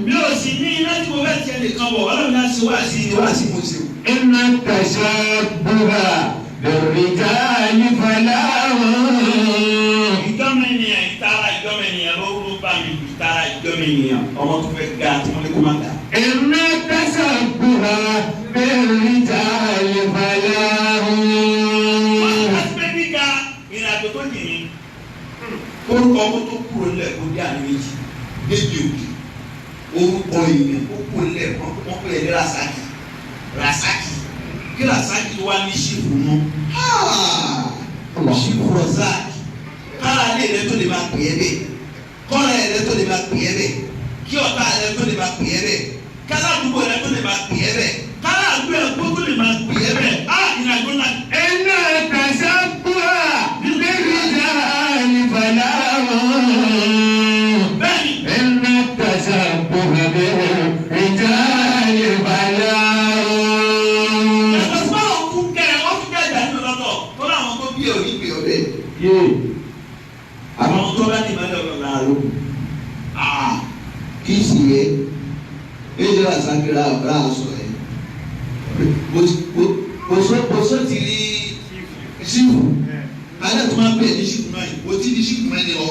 Mi ò sì ní iná tí mo fẹ́ tiẹ̀ nìkan wọ̀ Ọlọ́run náà ṣe wá sí Wá sí mo ṣe o. إن التشبه بالرجال فله. Ìjọ́mọ ènìyàn ìtara ìjọ́mọ ènìyàn ló ló bá mi ìtara ìjọ́mọ ènìyàn ọmọ tó fẹ́ ga tí wọ́n ní kó má ga. إن التشبه بالرجال فله. Wọ́n ti fẹ́ gíga ìrìnàjò tó jìn ní. Orúkọ ọmọ tó kúrò nílẹ̀ kó dé àná méjì débi òkè. Orúkọ èèyàn kó kúrò nílẹ̀ wọ́n pè é ní Rasaki. Rasaki. Kí Rasaki tó wá ní ṣìfù mú. Ṣìfù Rọ̀sáàkì. Kára ilé rẹ tó lè máa pè é bẹ́ẹ̀. Kọ́ra rẹ tó lè máa pè é bẹ́ẹ̀. Kí ọ̀tá rẹ tó lè máa pè é bẹ́ẹ̀. Káládùúgbò rẹ tó lè máa Pè é bẹ́ẹ̀. káládùúgbò rẹ tó lè máa pè é bẹ́ẹ̀. Á ìrìnàjò ńlá. إن التشبه بالرجال فله. Bẹ́ẹ̀ni إن التشبه بالرجال فله. yàtọ̀ sí báwọn kú kẹ́ ẹ wọ́n tún jẹ́ ìdájọ́ lọ́tọ̀. bí ẹ̀ ò ní pè ọ́ bẹ́ẹ̀. Àwọn tó bá ní ìmọ̀lẹ́ ọ̀rọ̀ làárọ̀. Kì í sì yẹ ẹjọ́ àsákìrà ọ̀rá aṣọ ẹ̀ bòsó ti rí ṣífù alẹ́ tó máa ń bẹ̀ ní ṣífù náà yìí kò tí ní ṣífù mẹ́ni lọ.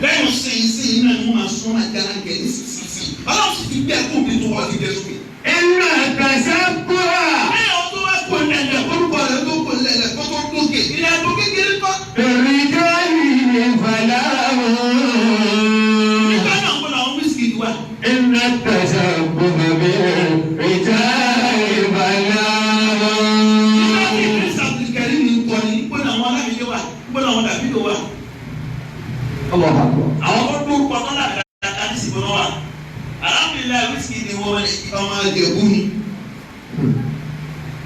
Lẹ́yìn sẹ́yìn sẹ́yìn náà ni wọ́n máa sún àjàrà gẹ̀ ní sísìn ọlọ́run sì ti gbé ẹ̀kọ́ mi tó wà ní dẹ́sùn. إن التشبه Lẹ́yìn ọdún tó wá kó lẹ́lẹ̀ orúkọ rẹ̀ tó kò lẹ̀lẹ̀ kó tó gòkè ilé ẹ̀kọ́ kékeré kọ́. بالرجال فلاح Nígbà náà kó làwọn wíṣíkì wà. إن التشبه بالرجال فلاح Nígbà tí Idris Abdulkarim ń kọrin, níbo làwọn alámìlẹ̀ wà, níbo làwọn dàbídò wà. الله أكبر Àwọn tó dórúkọ tó làkàkà ní ìsìnkú náà wà. Alhamdulilayi wíṣíkì ni wọ́n ọmọ ìjẹ̀bú ni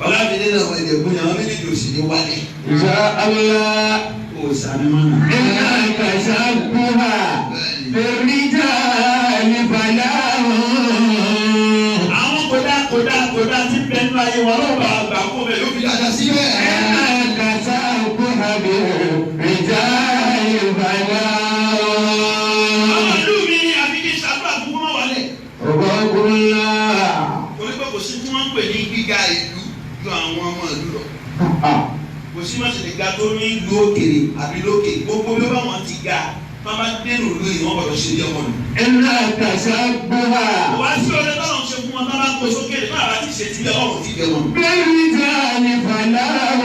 ọlámídé náà ọmọ ìjẹ̀bú ni àwọn méjèèjì ò sì ní wálẹ̀. إن شاء الله kò sàmì mọ́nà. إن التشبه بالرجال فلاح Àwọn kódà kódà kódà ti bẹ nínú ayé wa lọ́wọ́ bá gbà kó bẹ́ẹ̀ yóò fi dáadáa síbẹ̀. إن التشبه بالرجال فلاح Àwọn ìlú mi àfi kí n ṣàdúrà fún kó má wálẹ̀. ربكم الله Torí pé kò sí tí wọ́n ń pè ní gíga ìlú ju àwọn ọmọ ìlú lọ. kò sí má ṣe lè ga tó ní ìlú òkèèrè àbí lókè gbogbo bí ó bá wọn ti ga tó bá dénú ìlú yìí wọ́n gbọ́dọ̀ ṣe bí ọmọ nù. إن التشبه Kò wá sí ọdẹ tọ́lọ̀ ń ṣe fún wọn tó bá kó sókè náà bá ti ṣe ti bí ọlọ́run ti Jẹ wọn. بالرجال فلاح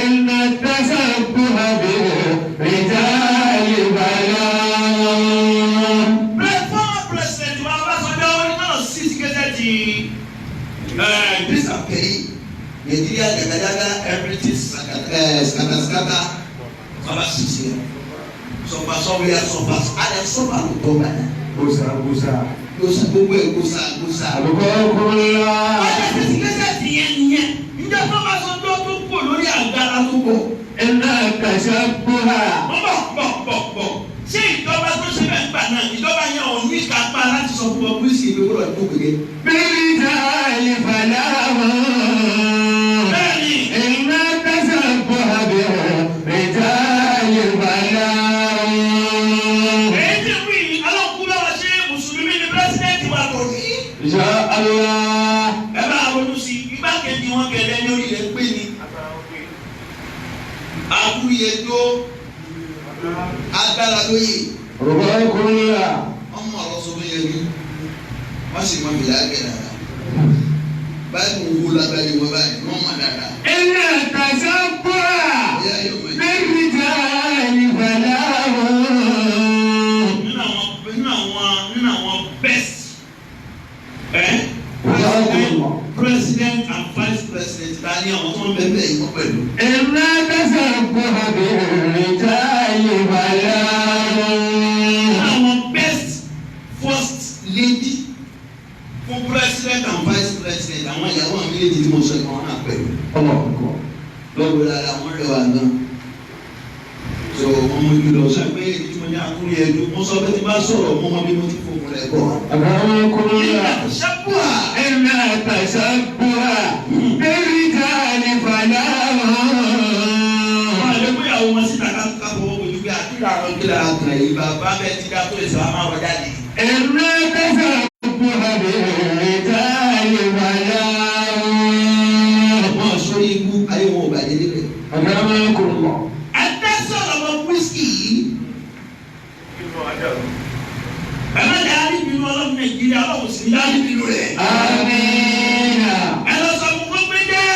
إن التشبه بالرجال فلاح Former president wa Ọbásanjọ́ onítọ̀nà sí ti Idris Abdulkarim Nàìjíríà jàgàjàgà everything sakatakata bàbá sisi ẹ sọfà sọfà sọfà alẹ sọfà ló tọ́ bàdà Gusa gusa gbósà gbogbo ẹ gbósà gbósà. أبقاكم الله Ọjọ́ sí ti yẹn nìyẹn. Ǹjẹ́ tó bá sọ tó tó kò lórí àgbàlá tó bọ̀? إن التشبه Wọ́n bọ̀ bọ̀ bọ̀ bọ̀. Ṣé ìjọba tó ṣe bẹ́ẹ̀ gbà náà ìjọba yẹn ò ní kápá láti sọ fún ọ pé Polisi ìlú gbọ́dọ̀ tó gbèdé. بالرجال فلاح Bẹ́ẹ̀ni. إن التشبه بالرجال فلاح Èyí tí wí yìí, alákùú bá wa ṣe Mùsùlùmí ni pírẹ́sìdẹ̀ntì wa kò ní. إن شاء الله Ẹ bá ronú sí i, igbákejì wọn gẹ̀lẹ́ ní orí rẹ̀ pé ni. Awúyẹjọ́ agbára lóye رباكم الله wọ́n mú ọ̀rọ̀ sọ fún yẹn wọ́n sì mọ ìlà gẹ̀ dáadáa. Báyìí mo wú lágbàáyé wọn báyìí wọ́n mọ̀ dáadáa. إن التشبه Bóyá yóò mọ̀ yìí. بالرجال فلاح Nínú àwọn best president and vice president ta ni àwọn tó ń bẹ Bẹ́ẹ̀ yìí wọ́n pẹ̀lú. إن التشبه بالرجال فلاح Nínú àwọn best first lady fún president and vice president àwọn Àwọn ìyàwó àwọn méjèèjì tí mo sọ ìwọ̀n náà pẹ̀lú. الله أكبر Lọ́wọ́ dáadáa wọ́n rẹwà gan. so wọn mú jùlọ sọ pé èyí tí mo ní akúrẹ́ ẹjọ́ mo sọ pé tí bá sọ̀rọ̀ mo mọ bí mo ti fòun rẹ̀ bọ̀. أكرمكم الله Ṣẹ́kùà إن التشبه بالرجال فلاح wọn àlẹ́ pé àwọn ọmọ síta ká fọwọ́ bojú pé àkílà àwọn kílà àgbà yìí bàbá bẹ́ẹ̀ ti dá tó ìsọ̀ àmà wọ jáde. إن التشبه بالرجال فلاح Wọ́n sọ ikú ayé wọn ò bàjẹ́ débẹ̀. أكرمكم الله Ẹ̀dá sọ̀rọ̀ lọ wíṣkì yìí. Ẹ má jẹ́ àríbínú ọlọ́run Nàìjíríà ọlọ́run sì ní àríbínú rẹ̀. آمين Ẹ lọ sọ fún kó gbé jẹ́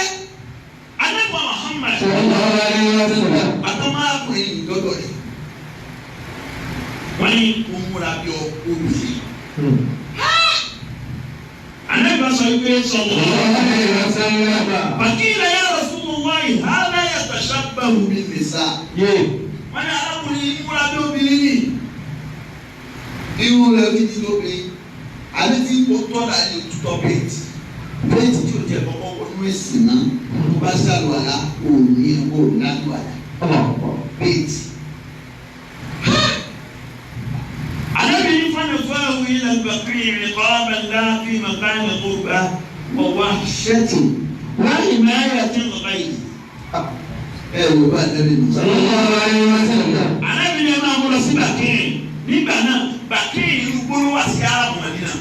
Anábọ̀ Muhammad صلى الله عليه وسلم àtọ́mọ́ Ọkùnrin yìí dọ́dọ̀ rẹ̀. wọ́n ní Ó múra bí obìnrin. Anábọ̀ sọ pé sọ̀rọ̀. صلى الله عليه وسلم Fàkìlà ya Rasulullahi hādhā yatashabbahu Bí mi sá. yé Wọ́n ní arákùnrin yìí múra bí obìnrin ni. Irun rẹ̀ ti di lóbìnrin. Àbí tí o tọ́ra ní òtútọ́ péètì. Péètì tí o jẹ kọ́kọ́ wọnú ẹ̀sìn náà. Tó bá ṣàlùwàlá, ò ní ò lálùwàlá. الله أكبر Péètì. Ànábì ní fanafāhu ilā al-baqī'i 'iqāban lā fī makāni qurbah wa wahshatin Wáyé máa tí ń lọ báyìí. Ẹ wò bá nẹ́bí nù. Sallallahu alaihi wasallam. Ànábì ni ẹ máa mú lọ sí Bàkín. Nígbà náà, Bàkín ìlú gbóró wà sí Arábù Màdínà.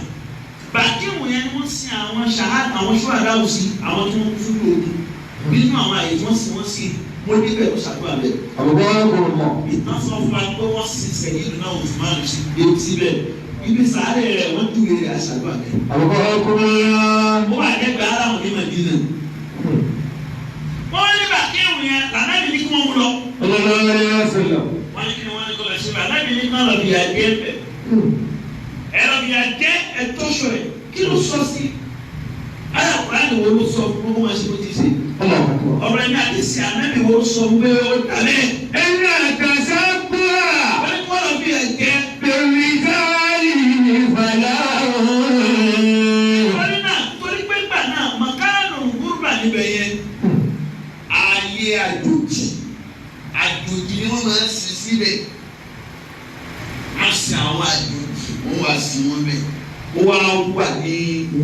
Bàkín yẹn ni wọ́n sin àwọn ṣahá àwọn ṣúwàdáwù sí àwọn tí wọ́n kú sójú ogun. Nínú àwọn àyè tí wọ́n sin wọ́n sí, mo débẹ̀ ó ṣàdúrà bẹ́ẹ̀. Abubakumullah. Ìtàn sọ fún wa pé wọ́n sin sẹ́yìn náà Usman sí dé síbẹ̀. Ibi sàárè rẹ̀ wọ́n júwe rẹ̀ aṣàdúrà bẹ́ẹ̀. Abubakumullah. Ó wà lẹ́gbẹ̀ẹ́ Arábù ní Màdínà. Wọ́n ní Bàkín yẹn lànàbì ní kí wọ́n mú lọ. Sallallahu alaihi wasallam. Wọ́n ní kí wọ́n ní kọ́ lọ sí lànàbì ní kí wọ́n lọ bí adé bẹ̀. Ẹ lọ bí adé ẹtọ́sọ ẹ̀ kí ló sọ sí? Ayé Kùránì wo ló sọ fún kó máa ṣe bó ti ṣe? Allahu akbar. Ọ̀rọ̀ ẹ̀mí àti ìsìn ànábì wo ló sọ fún pé ó dàbẹ́? Inna tasabbuha Wọ́n ní kí wọ́n lọ bí ẹ̀jẹ̀. birrijali falahun. Torí náà torí pé gbà náà màkánù gúrúbà níbẹ̀ yẹn. Ayé àjòjì àjòjì ni wọ́n máa ń sin síbẹ̀. Wọ́n sin àwọn àjòjì wọ́n wá sin wọn bẹ̀. Ó wá wà ní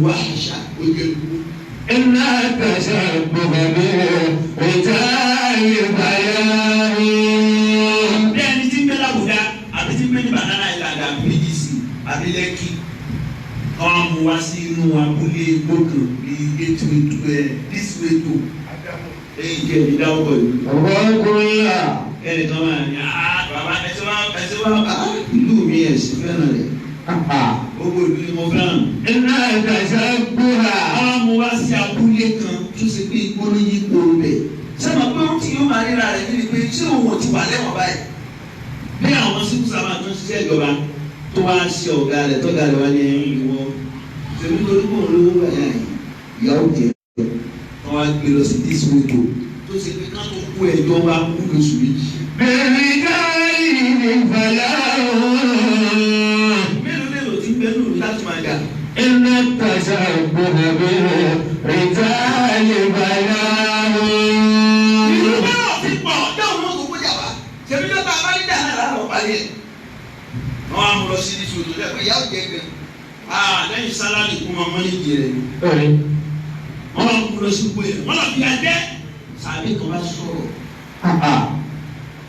wáṣà ó jẹ́ kú. Inna tashabbuha birrijali falahun. Bí ẹni tí ń bẹ l'Àbújá àbí tí ń bẹ ní Banana Island àbí BGC àbí Lẹ́kì wọ́n mú wá sí inú abúlé gbókan ní gateway to ẹ this way to ẹ̀yìn jẹ́ ìdáwọ́ ìlú. Abubakumullah. Ẹnìkan máa ní bàbá ẹsẹ̀ wá ẹsẹ̀ wá ìlú mi ẹ̀sìn fẹ́ràn rẹ̀ gbogbo ìlú ni mo fẹ́ràn. Inna tashabbuha. Wọ́n mú wá sí abúlé kan Tó ṣe pé igbó ló yí kó bẹ̀. Sábà pé ó ti yóò máa ríra rẹ̀ níbi pé ṣé òun ò ti wà lẹ́wọ̀n báyìí? Bí àwọn síkú sábà tó ń ṣiṣẹ́ ìjọba tó wá ṣe ọ̀gá rẹ̀ tọ́gá rẹ̀ wá ní ẹ̀yìn ìwọ Ṣèbí torí kò ń lówó bàyà yìí, ìyàwó jẹ. Wọ́n wá gbé lọ sí this way to tó ṣe pé ká tó kó ẹjọ́ wá kú lóṣù méjì. Birrijali falahun. Mélòó mélòó ti ń bẹ lóru láti máa jà. Inna tashabbuha birrijali falahun. Ìlú bẹ́ẹ̀ ti pọ̀ dáhùn mọ́ gbogbo jà wá. Ṣèbí lọ́ta abárídà náà lálọ́ parí ẹ̀. Wọ́n á mú lọ sí Ní sòtò lẹ́kọ̀ọ́ ìyàwó jẹ gan. Lẹ́yìn sálárì kún ọmọ méjì rẹ̀. Ẹ̀rí. Wọ́n á mú lọ sí gbé wọ́n lọ fi àjẹ́. Sàbí kan bá sọ̀rọ̀.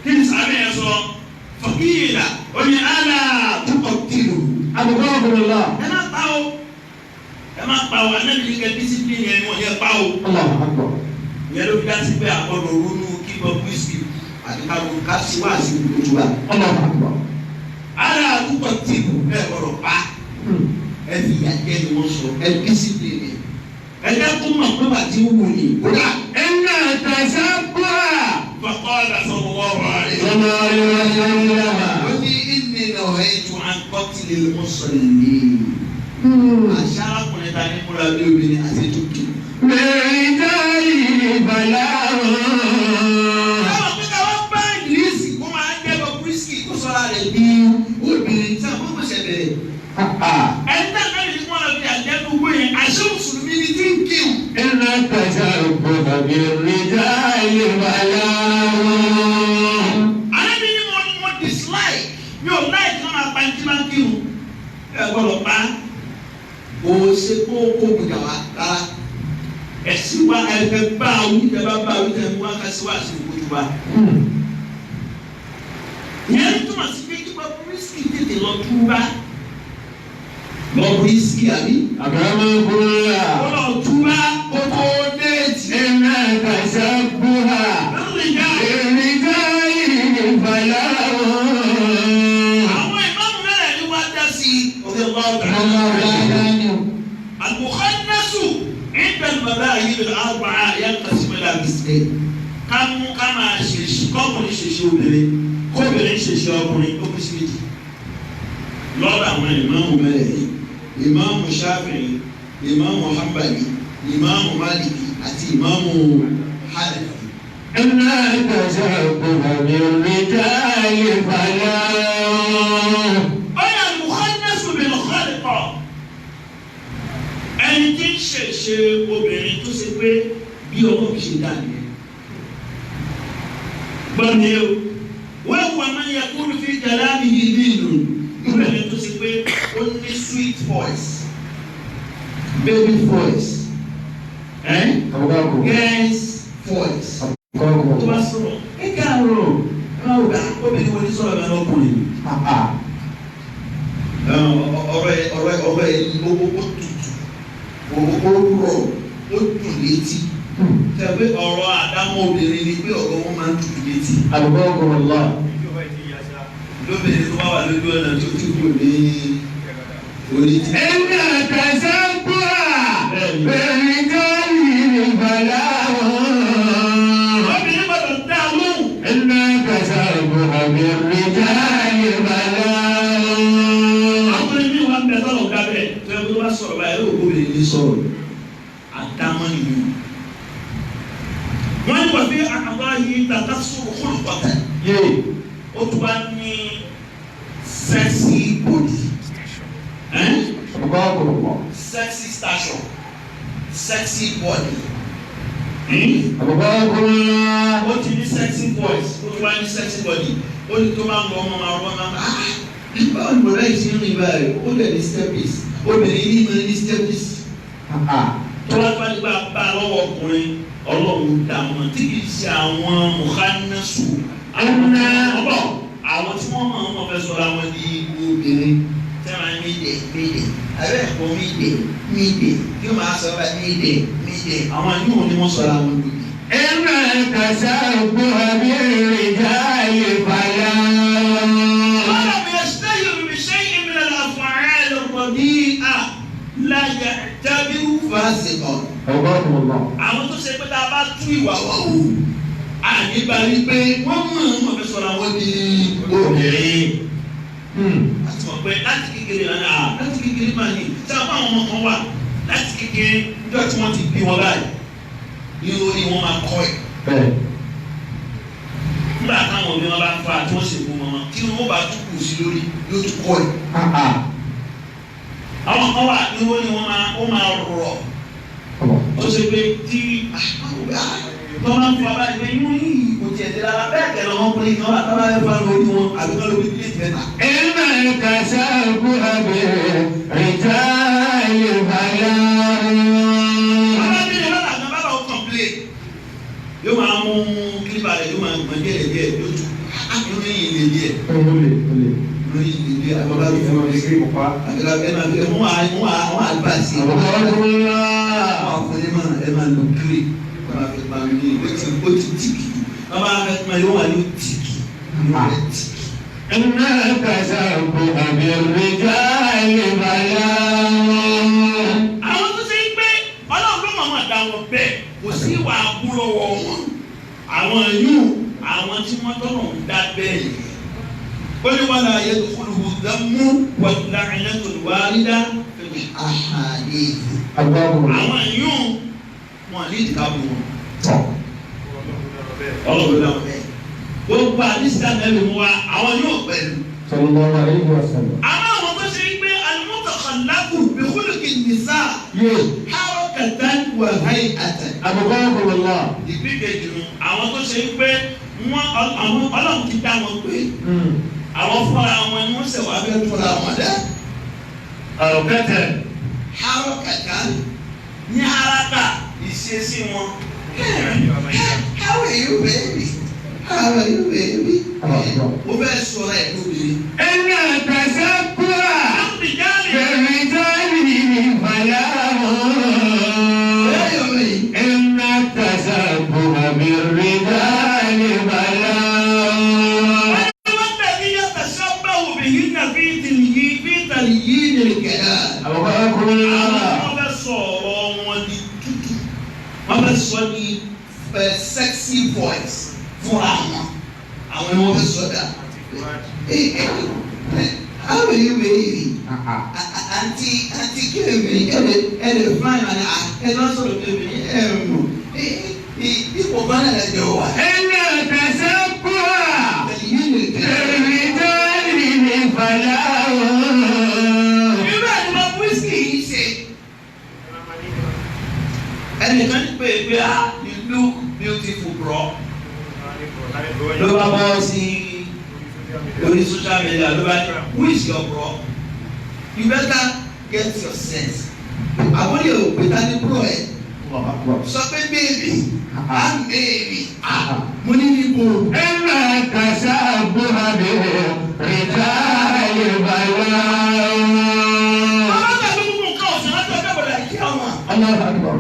Kí ni sàbí yẹn sọ? Fọ̀kìlà ó ní àlà túbọ̀ kìlù. Abubakumullah. Ẹ má pa o. Ẹ má pa o. Anábì ní kẹ́ discipline yẹn wọ́n yẹ pa o. Allahu akbar. Ìyẹn ló fi dá sí pé àgbọ̀dọ̀ ronú kí Bobrisky àti káwọn ká sí wá sí ojú wa. Allahu akbar. Àlà túbọ̀ kìlù ẹ gbọ́dọ̀ pa. Ẹ fi ìyà jẹ ni wọ́n sọ, ẹ discipline yẹn. Ẹ jẹ́ kó mọ̀ pé bàtí ń wù ní. Kódà Inna tashabbuha. Faqala sallallahu alaihi Sallallahu alaihi wasallam. ó ní inni nahaytu an qatlil musallin. Àṣà arákùnrin ta ní múra bí obìnrin àti tútù. Birrijali falahun. Táwọn pé káwọn bá ìdírísì kó máa ń jẹ́ Bobrisky kó sọ́ra rẹ̀ bí obìnrin tí àwọn kò ṣẹ̀ bẹ̀rẹ̀. Ẹni tá a náà yìí wọ́n lọ fi àjẹ́ gbogbo yẹn àṣẹ mùsùlùmí ni tí ń kíw. Inna tashabbuha birrijali falahun. Àlejò ni mo dislike mi ò láì kí wọ́n máa pa ẹni tí máa ń kírun. Ẹ gbọ́dọ̀ pa Kò ṣe kó kó gbìyànjú wa rárá. ẹ̀sìn wa ẹ̀fẹ̀ bá wí tẹ bá bá wí tẹ mú wá ká sí wá sí ojú wa. Ìyẹn túmọ̀ sí pé kí Bobrisky tètè lọ túbá. Bobrisky àbí? Akramakumullah. Ó lọ túbá. Ó tó déètì. Inna tashabbuha Lórí ìjà. birrijali falahun. Àwọn ìmáàmù mẹ́rẹ̀ ni wọ́n dá sí i. Ọ̀gá ọ̀gá. Al-mukhannasu inda al-madahib al-arba'a yanqasimu ila qismayn. Ká mú ká máa ṣèṣì kọ́kùnrin ṣèṣì obìnrin kóbìnrin ṣèṣì ọkùnrin ó kú sí méjì. Lọ́dọ̀ àwọn ìmáàmù Mẹ́rẹ̀ ìmáàmù Shafi'i, ìmáàmù Hanbali, ìmáàmù Maliki àti ìmáàmù Hanafi. Inna tashabbuha birrijali falahun. Ọ̀yà al-mukhannasu bil-khalqa. Ẹni tí ń ṣèṣe obìnrin tó ṣe pé bí ọmọ fi ṣe dà nìyẹn. Gbọ́n mi o, wọ́n wà máa ń yẹ kúrú fi kalamihi lílù. Obìnrin tó ṣe pé ó ní sweet voice, Baby voice. أبقاكم. Girls voice. Tó أبقاكم. Bá sọ̀rọ̀ ẹ káàárọ̀, ẹ máa wò bá obìnrin wo ni sọ̀rọ̀ bẹ́ẹ̀ lọ́kùnrin. Ọ̀rọ̀ ẹ ó tutù, ó rọ̀, ó dùn létí. Ṣe pé ọ̀rọ̀ àdámọ́ obìnrin ni pé ọ̀rọ̀ wọn máa ń tutù létí. أبقاكم الله. Lóbìnrin tó bá wà lójú ọ̀nà tó ti kù ní orí tí. إن التشبه بالرجال فلاح. Obìnrin gbọ́dọ̀ dá lóhùn. إن التشبه بالرجال فلاح. Ọkùnrin mi wà ń bẹ tọ́lọ̀ ga bẹ́ẹ̀ tó yẹ kó tó bá sọ̀rọ̀ báyìí yóò Obìnrin ní sọ̀rọ̀. Àdámọ́ nìyẹn. Wọ́n ní wọ́n fi àkàbọ̀ yìí tàkà sọ̀rọ̀ kúlù pàtà. Yé. Ó tún wá ní sexy body. أبقاكم الله. Sexy station, sexy body. أبقاكم الله. Ó ti ní sexy voice, ó tún wá ní sexy body. Ó ní tó máa ń lọ ọmọ máa rọ́ máa ah Báwo ni bọ̀dá yìí ṣe ń rìn báyìí? Ó dẹ̀ ní stepis. Obìnrin ní máa ní stepis. Tó bá bá nípa bá lọ́wọ́ ọkùnrin, Ọlọ́run dà wọ́n tí kì í ṣe àwọn mùhánásù, àwọn ọ̀bọ̀, àwọn tí wọ́n mọ̀ wọ́n fẹ́ sọ̀rọ̀ àwọn di Obìnrin tẹ́wọ̀n mídè mídè abẹ́ ẹ̀kọ́ mídè mídè kí wọ́n máa sọ bá mídè mídè. Àwọn yóò ní wọ́n Sọ̀rọ̀ sọ̀rọ̀ àwọn obìnrin. إن التشبه بالرجال فلاح. ولم يشتهر بشيء من الأفعال الرديئة لا يعتبر Fásikọ̀. أبقاكم الله. Àwọn tó ṣe pé tá a bá tú ìwà wà wò, àní bá rí pé wọ́n mọ̀ ọ́n mọ̀ fẹ́ sọ̀rọ̀ àwọn di Obìnrin. Láti mọ̀ pé láti kékeré náà, láti kékeré máa ní tí a bá àwọn ọmọ kan wà láti kékeré, níjọ́ tí wọ́n ti bí wọn báyìí ní orí wọn máa kọ́ ẹ̀. Bẹ́ẹ̀. Nígbà táwọn òbí wọn bá fa tí wọ́n sì fún wọn, Tí wọ́n bá tún kù sí lórí yóò tún kọ́ ẹ̀. Àwọn kan wà ní orí wọn máa ó máa rọ̀, tó ṣe pé tí tó máa ń fa báyìí pé inú yìí kò tiẹ̀ dé rárá bẹ́ẹ̀ kẹ́ lọ́mọkùnrin kan wà tó bá yẹ fa lórí wọn àbí kọ́ lórí pílẹ̀tì mẹ́ta. إن التشبه بالرجال فلاح. Arábìnrin lọ́la kan bá bá kọ̀m̀plé, yóò máa mú kílípà rẹ̀, yóò máa gbọ̀n díẹ̀ díẹ̀, yóò tún inú yìí lè díẹ̀, inú yìí lè díẹ̀, àbọ̀bá tó fún mi àbílá ẹ máa fi wọ́n á wọ́n á gbà sí i. أبقاكم الله. Àwọn akọni máa ẹ máa lo kiri ẹ máa fi máa ní ó ti tìkì jù. Wọ́n bá fẹ́ máa yóò wà ní tìkì, Yóò rẹ̀ tìkì. إن التشبه بالرجال فلاح. Àwọn tó ṣe ń pé Ọlọ́run ló mọ̀ọ́mọ̀ dá wọn bẹ́ẹ̀, kò sí ìwà àbúrọ̀wọ̀ wọn. Àwọn yóò àwọn tí wọ́n tọ́nà ń dá bẹ́ẹ̀ yìí. Ó ní wàhálà ayélujára dánmú wàlá ẹ̀lẹ́tọ̀lùwárídá fẹ́mi. Ahadith. أبقاكم الله. Àwọn yóò wọn ní ìdíkàbù wọn. Ọlọ́run dá wọn bẹ́ẹ̀. Gbogbo àdìsí àtẹ̀lé mu wa, àwọn yóò pẹ̀lú. صلى الله عليه وسلم. Àmọ́ àwọn tó ṣe ń pé al-mutakhallaqu bi khuluqi nisa Yé. harakatan wa hay'atan. أبقاكم الله. Ìpín kejì nu àwọn tó ṣe ń pé wọn àwọn Ọlọ́run ti dá wọn pé àwọn fúnra wọn ni wọ́n ṣẹ̀wá Abẹ́ tóra wọn dá. حركة. Harakata. Ní haraka ìṣesí wọn. How are you baby? How are you baby? Ó fẹ́ sọ̀rọ̀ ẹ̀ lóbìnrin. إن التشبه Àbíjáde بالرجال فلاح. Bẹ́ẹ̀ yọ̀ mí. إن التشبه بالرجال فلاح. Wọ́n tẹ̀lé yàtọ̀ sábà òbí náà fi tìlìyí fi tàlìyí Yìí ni kẹ̀dá. أبقاكم Àwọn الله. tí wọ́n fẹ́ sọ ọ̀rọ̀ wọn di tútù, wọ́n fẹ́ sọ ní Sexy voice fúnra wọn. Àwọn ni wọ́n fẹ́ sọ̀dà. How are you baby? Àǹtí àǹtí kébì ẹ lè fine man ẹ lọ sọ̀rọ̀ kébì ẹ mọ̀ ipò kan náà lẹ́jọ́ wà. إن التشبه Yìí ni kẹ̀dá. بالرجال فلاح. Irú ẹ̀ ni wọ́n wíṣkì yìí ṣe. Ẹnìkan pè é pé ah, you look beautiful bro. Ló bá bọ́ sí orí social media, ló bá ní, "Who is your bro? You better get your sense. Àwọn yóò pè ta ní bro ẹ̀. Sọ pé bèbí, à ń bèbí, mo ní níbo. إن التشبه بالرجال بلاء. Bàbá bàbá gbogbo nǹkan ọ̀sán láti ọjọ́ bọ̀dà kí àwọn. الله أكبر.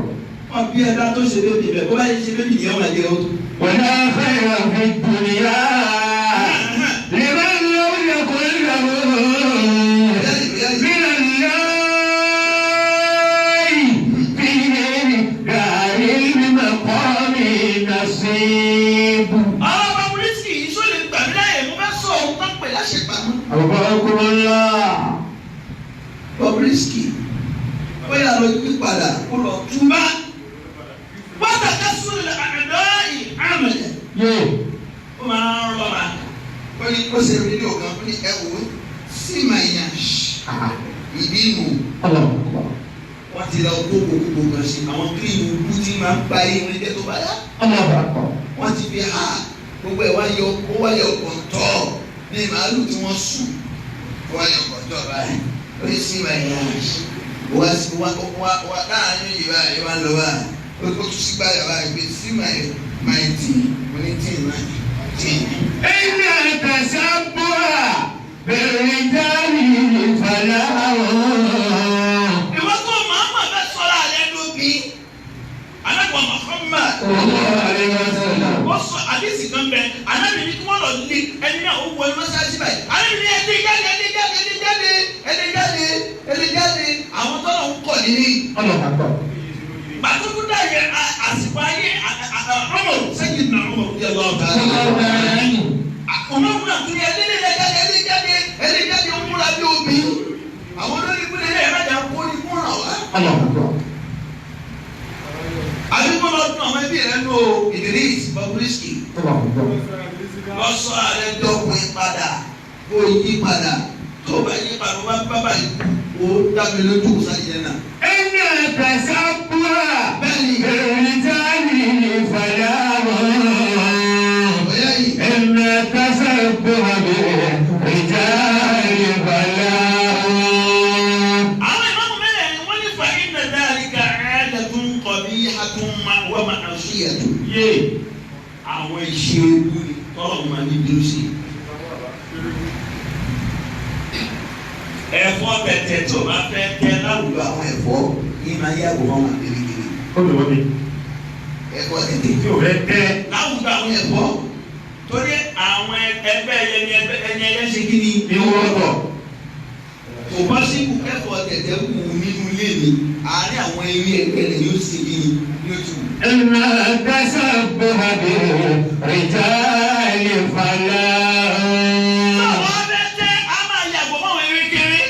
Wọ́n bí ẹ̀dá tó ṣe bébì bẹ́ẹ̀, bó bá yẹ ṣe bébì nìyẹn wọ́n jẹ́ o. ولا خير في الدنيا لمن لم يكن له من الله في دار المقام نصيب. Àwọn ọmọ Bírísì yìí sọ lè gbà mí láyè mo fẹ́ sọ òun tó pè láṣepamọ́. أبقاكم الله. Bobrisky bóyá lọ yí padà kó lọ túbá. Wọ́n sùn àdó àmàlẹ̀. Yé. Ó máa ń rọra. Ó ní ó ṣe fídíò kan ó ní ẹ wò ó sí màá yàn ìbí nù. الله أكبر. Wọ́n ti lọ kó gbogbo kan sí àwọn kírìmù kú tí máa ń ba irun jẹ́ tó bá yá. الله أكبر. Wọ́n ti fi ha gbogbo ẹ̀ wá yọ ó wá yọ kọ̀ǹtọ̀ ní màálù tí wọ́n sùn ó wá yọ kọ̀ǹtọ̀ báyìí ó ní sí màá yàn wá sí wá wá wá láàárín yìí báyìí wá lọ báyìí ó tún sí báyìí báyìí pé sí màá tì mo ní tì náà tì. إن التشبه بالرجال فلاح. Ìwọ́n tó máa ma fẹ́ sọ́ra rẹ̀ lóbi. Alágbọ̀n Muhammad. الله عليه وسلم. Ó sọ àdìsí kan bẹ. Alábì ní kí wọ́n lọ lé ẹni náà ó wọ ẹni mọ́ṣáláṣí báyìí. Alábì ní ẹni jáde ẹni jáde ẹni jáde ẹni jáde ẹni jáde. Àwọn tọ́lọ̀ ń kọ̀ nílé. الله أكبر. Gbàtúkú dà yẹ àsìkò ayé Umaru sẹ́yìn náà Umaru yẹ lọ́ọ́ bá. Ọmọ náà tún yẹ ẹni jáde ẹni jáde ẹni jáde ó múra bí obì. Àwọn olórí ìpínlẹ̀ ilé ẹ̀rọ ìjà kó ní kó ràn wá. الله أكبر. Àdúgbò lọ tún àwọn ẹbí rẹ nù o Idris Bobrisky. الله أكبر. Lọ sọ ààrẹ dọ́kun padà kó yí padà tó bá yí padà wọ́n bá bá yìí kó dábì lójú sáyẹn náà. إن التشبه Bẹ́ẹ̀ni بالرجال فلاح. ọ̀yá yìí إن التشبه بالرجال فلاح. Àwọn ìmáàmù mẹ́rẹ̀ẹ̀rin wọ́n ní fa inna dhalika 'adatun qabihatun wa ma'siyatun. Yé àwọn ìṣe ewu ni tọ́lọ̀ máa ní bí ó ṣe. Ẹ̀fọ́ tẹ̀tẹ̀ tó bá fẹ́ tẹ láwùjọ àwọn ẹ̀fọ́ yìí máa yàgò fún àwọn àgbèrègbèrè Olùwọ́mi. ẹ̀fọ́ tètè Tí o fẹ́ tẹ́. láwùjọ àwọn ẹ̀fọ́ torí àwọn ẹgbẹ́ ẹyẹ ni ẹgbẹ́ ẹyẹ ẹyẹ ṣe kí ni. Ní wọ́tọ̀. Kò bá síkù kẹ́fọ́ tẹ̀tẹ̀ wù nínú ilé mi àárín àwọn eré ẹgbẹ́ rẹ̀ yóò ṣe kí ni yóò tù. إن التشبه بالرجال فلاح. Àwọn abẹ́ tẹ́ a máa yàgò fún àwọn eré kéré.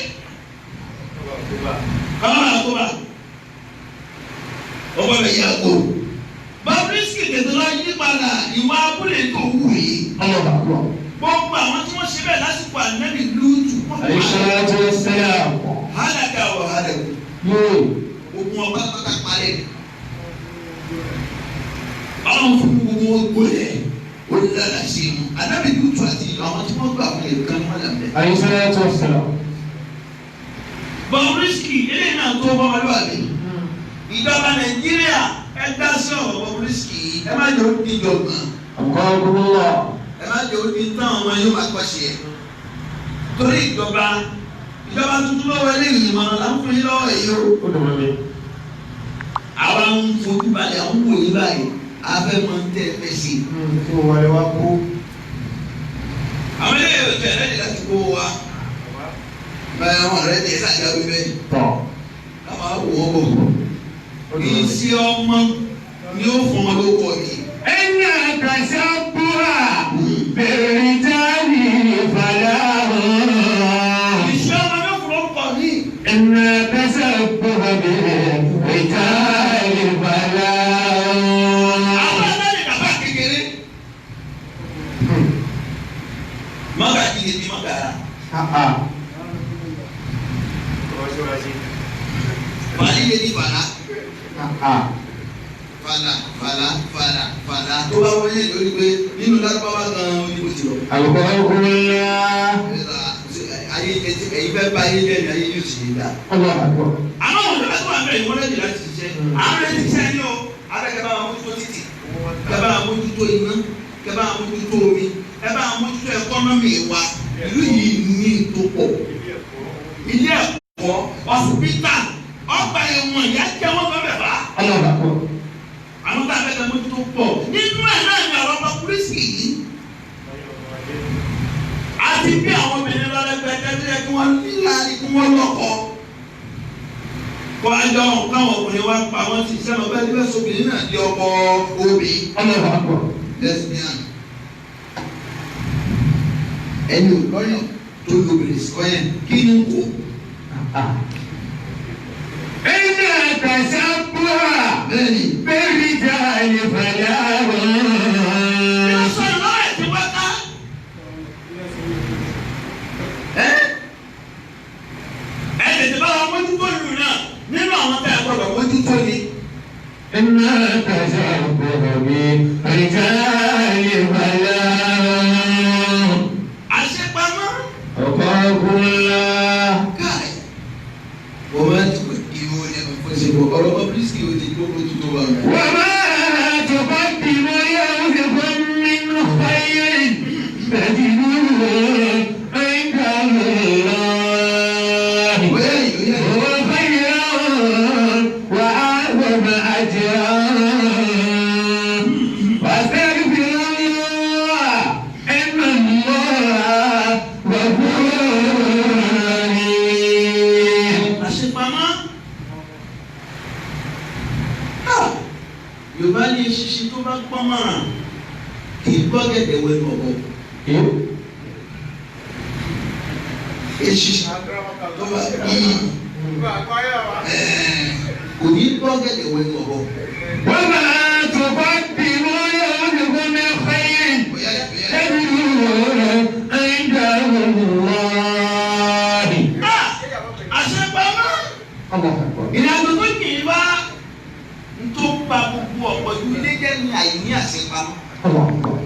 Káwọn àkóbá. Ó gbọ́dọ̀ yàgò Bobrisky tètè lọ yí padà ìwà abúlé tó wù yìí. الله أكبر. Gbogbo àwọn tí wọ́n ṣe bẹ́ẹ̀ lásìkò ànábì Lútù. عليه الصلاة والسلام. hálàkà wà hálàkù Yé. ogun ọba pátá parẹ́ ọlọ́run fún gbogbo wọn gbólẹ̀ ó lára sí i anábì Lútù àti àwọn tí wọ́n gbà fún ẹ̀kan wọn là bẹ́ẹ̀. عليه الصلاة والسلام. Bobrisky eléyìí náà tó bọ́mọlúwàbí. Ìjọba Nàìjíríà ẹ dá sí ọ̀rọ̀ Bobrisky yìí ẹ má jẹ́ ó di jọ̀gbọ̀n أبقاكم الله. ẹ má jẹ́ ó di tán ọmọ yóò máa kọ́ sí ẹ. Torí ìjọba ìjọba tuntun lọ́wọ́ eléyìí ìmọ̀ràn là ń fún yín lọ́wọ́ yìí o. Olùwọ́mi. Àwa ń fojú balẹ̀ à ń wò yín báyìí a fẹ́ mọ ń tẹ́ ẹ fẹ́ sí i. Tí o wọlé wá kú. Àwọn eléyìí ò tẹ̀ lẹ́yìn láti kó wa. Báyọ̀ àwọn ọ̀rẹ́ tẹ̀ ṣàjáwé bẹ́ẹ̀. Tọ̀. Káwọn á wò ó bọ̀. Iṣẹ́ ọmọ ni ó fún ọ lóko yìí. إن التشبه بالرجال فلاح. Iṣẹ́ ọmọ yóò fún orúkọ mi. إن التشبه بالرجال فلاح. Àwọn aláàlẹ̀ dàbà kékeré. Mọ́gà kìí di mọ́gà rà. Fàlí lè di fàlà. Fàlà fàlà fàlà fàlà. Tó bá wọlé lórí pé nínú lárúbáwá gan-an ó ní bó ti lọ. أبقاكم الله. Ayé ẹ̀yin fẹ́ bá ayé jẹ́ ni ayé yóò sì ní dá. الله أكبر. Àwọn òṣèlú tó wà bẹ́ẹ̀ ìwọ́n lẹ́yìn láti ṣiṣẹ́. Àwọn ẹni ṣiṣẹ́ ni o. mójútó iná, kẹ́ bá mójútó omi, ẹ bá mójútó ẹkọ́nọ́mì wa. Ìlú yìí ní tó pọ̀. Ilé ẹ̀kọ́, ọ̀sìpítà, ọgbà ẹ̀wọ̀n, ìyá jẹ́ wọ́n fẹ́ bẹ̀ bá. Àwọn tá a fẹ́ kẹ́ mójútó pọ̀. Nínú ẹ̀ náà ni ọ̀rọ̀ ọmọ kúrísì yìí. Àti bí àwọn obìnrin lọ́lẹ́gbẹ̀ẹ́ tó yẹ kí wọ́n nílá kí wọ́n lọ́kọ. Kọ́ ajọ́ káwọn ọkùnrin wá pa wọ́n ti sẹ́nu bẹ́ẹ̀ bẹ́ẹ̀ sóbìnrin náà di ọkọ obì. Lesbian. Ẹni ò lọ́yàn tó lóbìnrin sọ́yẹn kí ni kò. إن التشبه Bẹ́ẹ̀ni. بالرجال فلاح. Kí ló sọ ìlọ́rẹ̀ ẹ̀ ti wá ká? Ẹ tètè bá wa mójútó lù náà nínú àwọn tá a gbọ́dọ̀ mójútó ni. إن التشبه بالرجال فلاح. Àṣepamọ́. أخاف الله. Káì. Wọ́n máa ń tún ìwọ ní ọ̀fọ̀ṣẹ̀bọ̀ ọ̀rọ̀ pọ́blísì ò ti gbogbo tuntun wa. وما تقدموا لأنفسكم من خير تجدوه عند الله Bóyá ìyóyá هو خيرا وأعظم أجرا. واستغفر الله إن الله غفور رحيم. Àṣepamọ́. Yorùbá ní eṣinṣin tó bá gbọ́n mọ̀ràn kì í gbọ́ gẹ̀dẹ̀ wẹnu ọ̀bọ. Eṣinṣin tó bá kò ní gbọ́ gẹ̀dẹ̀ wẹnu ọ̀bọ. وما تقدموا لأنفسكم من خير Bóyá ìyóyá تجدوه عند الله. Àṣepamọ́. الله أكبر. Ìrìnàjò tó kì í bá ń tó ba gbogbo ọ̀pọ̀ ju ilé jẹ́ ní àìní àṣepamọ́. الله أكبر.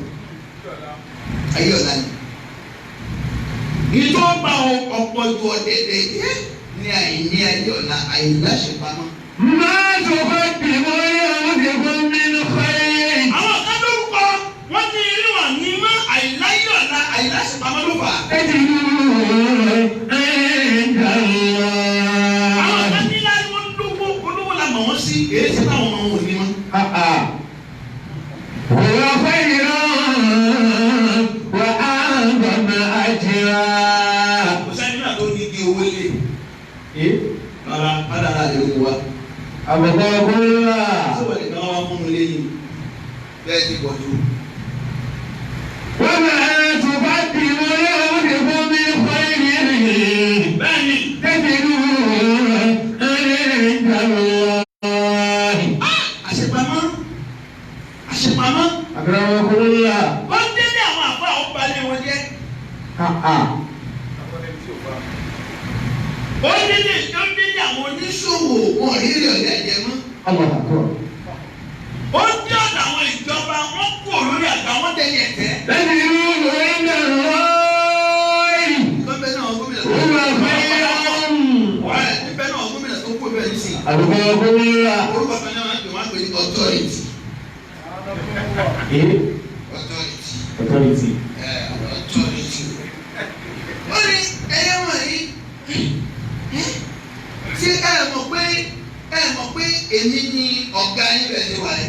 Ayé ọ̀la ni. Ìtọ́ bá ọ̀pọ̀ ju ọ̀dẹ̀dẹ̀ jẹ́ ní àìní ayé ọ̀la àìláṣepamọ́. ما تقدموا لأنفسكم من خير Àwọn kan lórúkọ wọ́n ní irú àní mọ́ àìláyé ọ̀la Àìláṣepamọ́ ló fà á. تجدوه عند Àwọn الله. kan ní láti wọ́n lówó olówó la mọ̀ wọ́n sí Èyí ti táwọn ọmọ wọn ò ní mọ́. هو خير وأعظم أجرا. Kò sẹ́ni náà tó ní igi owó lé. Rárá, kádàrá lè mú wa. أبقاكم الله. Sọ̀rọ̀ nìkan wá fún mi lẹ́yìn. Bẹ́ẹ̀ ti pọ̀ jù. وما تقدموا لأنفسكم من خير Bẹ́ẹ̀ni, تجدوه عند الله. àṣepamọ́ àṣepamọ́ أكرمكم الله. wọ́n délé àwọn àfa àwọn balẹ̀ wọn jẹ́. Ó délé ó délé àwọn oníṣòwò. Oníṣòwò wọn rí èrè ọjà jẹ mọ́. الله أكبر. Ó dé ọ̀dọ̀ àwọn ìjọba wọn kú lórí àgbà wọn dẹni ẹ̀tẹ́. تجدوه عند الله Lọ́bẹ̀ náà gómìnà tó هو خير. Níbẹ̀ náà gómìnà tó kú bẹ́ẹ̀ nísìnyí. أبقاكم الله. Orúkọ kan náà máa ń pè wọ́n á pè ní authority. Authority. Authority. Authority. Ó ní ẹyẹ wọ̀nyí. Ṣé ẹ mọ̀ pé èmi ni ọ̀gá yín bẹ̀ ní wáyé?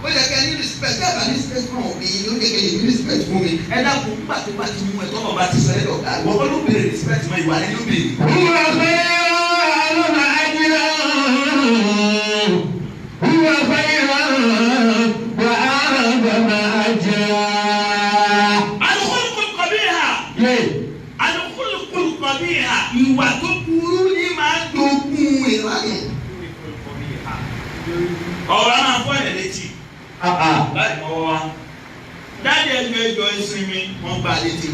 Ó yẹ kẹ́ ní respect ẹ bá ní respect fún òbí yín ó yẹ kẹ́ ní respect fún mi. Ẹ dákun nígbà tó bá ti mú ẹ tọ́lọ̀ bá ti sọ ẹ lọ̀gá. Ìwọ kọ́ ló béèrè respect mọ́ ìwà rẹ ló béèrè. هو خير وأعظم أجرا. هو خير وأعظم أجرا. Al-khuluqul qabiha. Al-khuluqul qabiha. Ìwà tó burú ní máa ń Dogun ìlànà. ọ̀rọ̀ a máa fọ́ ẹ̀ létí. Láì mọ́ wa. Dáàdi ẹjọ́ ẹjọ́ ìsinmi Wọ́n gbá létí.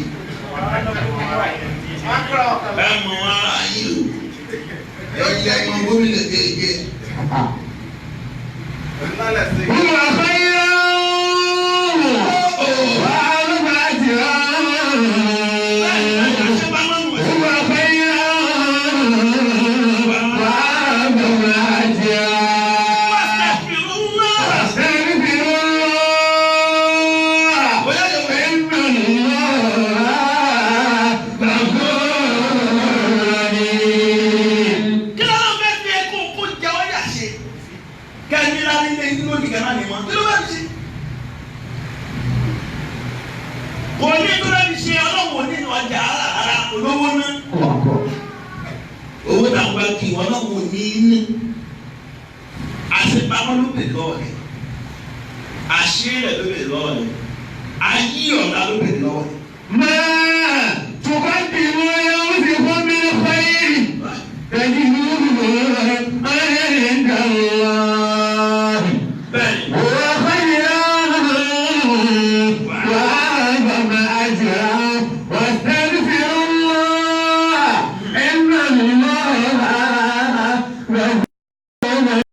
Ẹ mọ̀ wá. Ayé o. Ẹ jẹ́ ọmọ gómìnà gẹ́gẹ́. هو خير وأعظم أجرا. Àṣepamọ́ nù ẹ̀. هو خير وأعظم أجرا. Astaghfirullah. أستغفر الله. Kò ní tó bá fi ṣe ọlọ́wọ́ nínú ọjà ara olówó ná. Owó náà wá kí ọlọ́wọ́ ní ní. Àṣepamọ́ ló bè lọ́wọ́ rẹ̀. Àṣírí rẹ̀ ló bè lọ́wọ́ rẹ̀. Ayé ọ̀la ló bè lọ́wọ́ rẹ̀. ما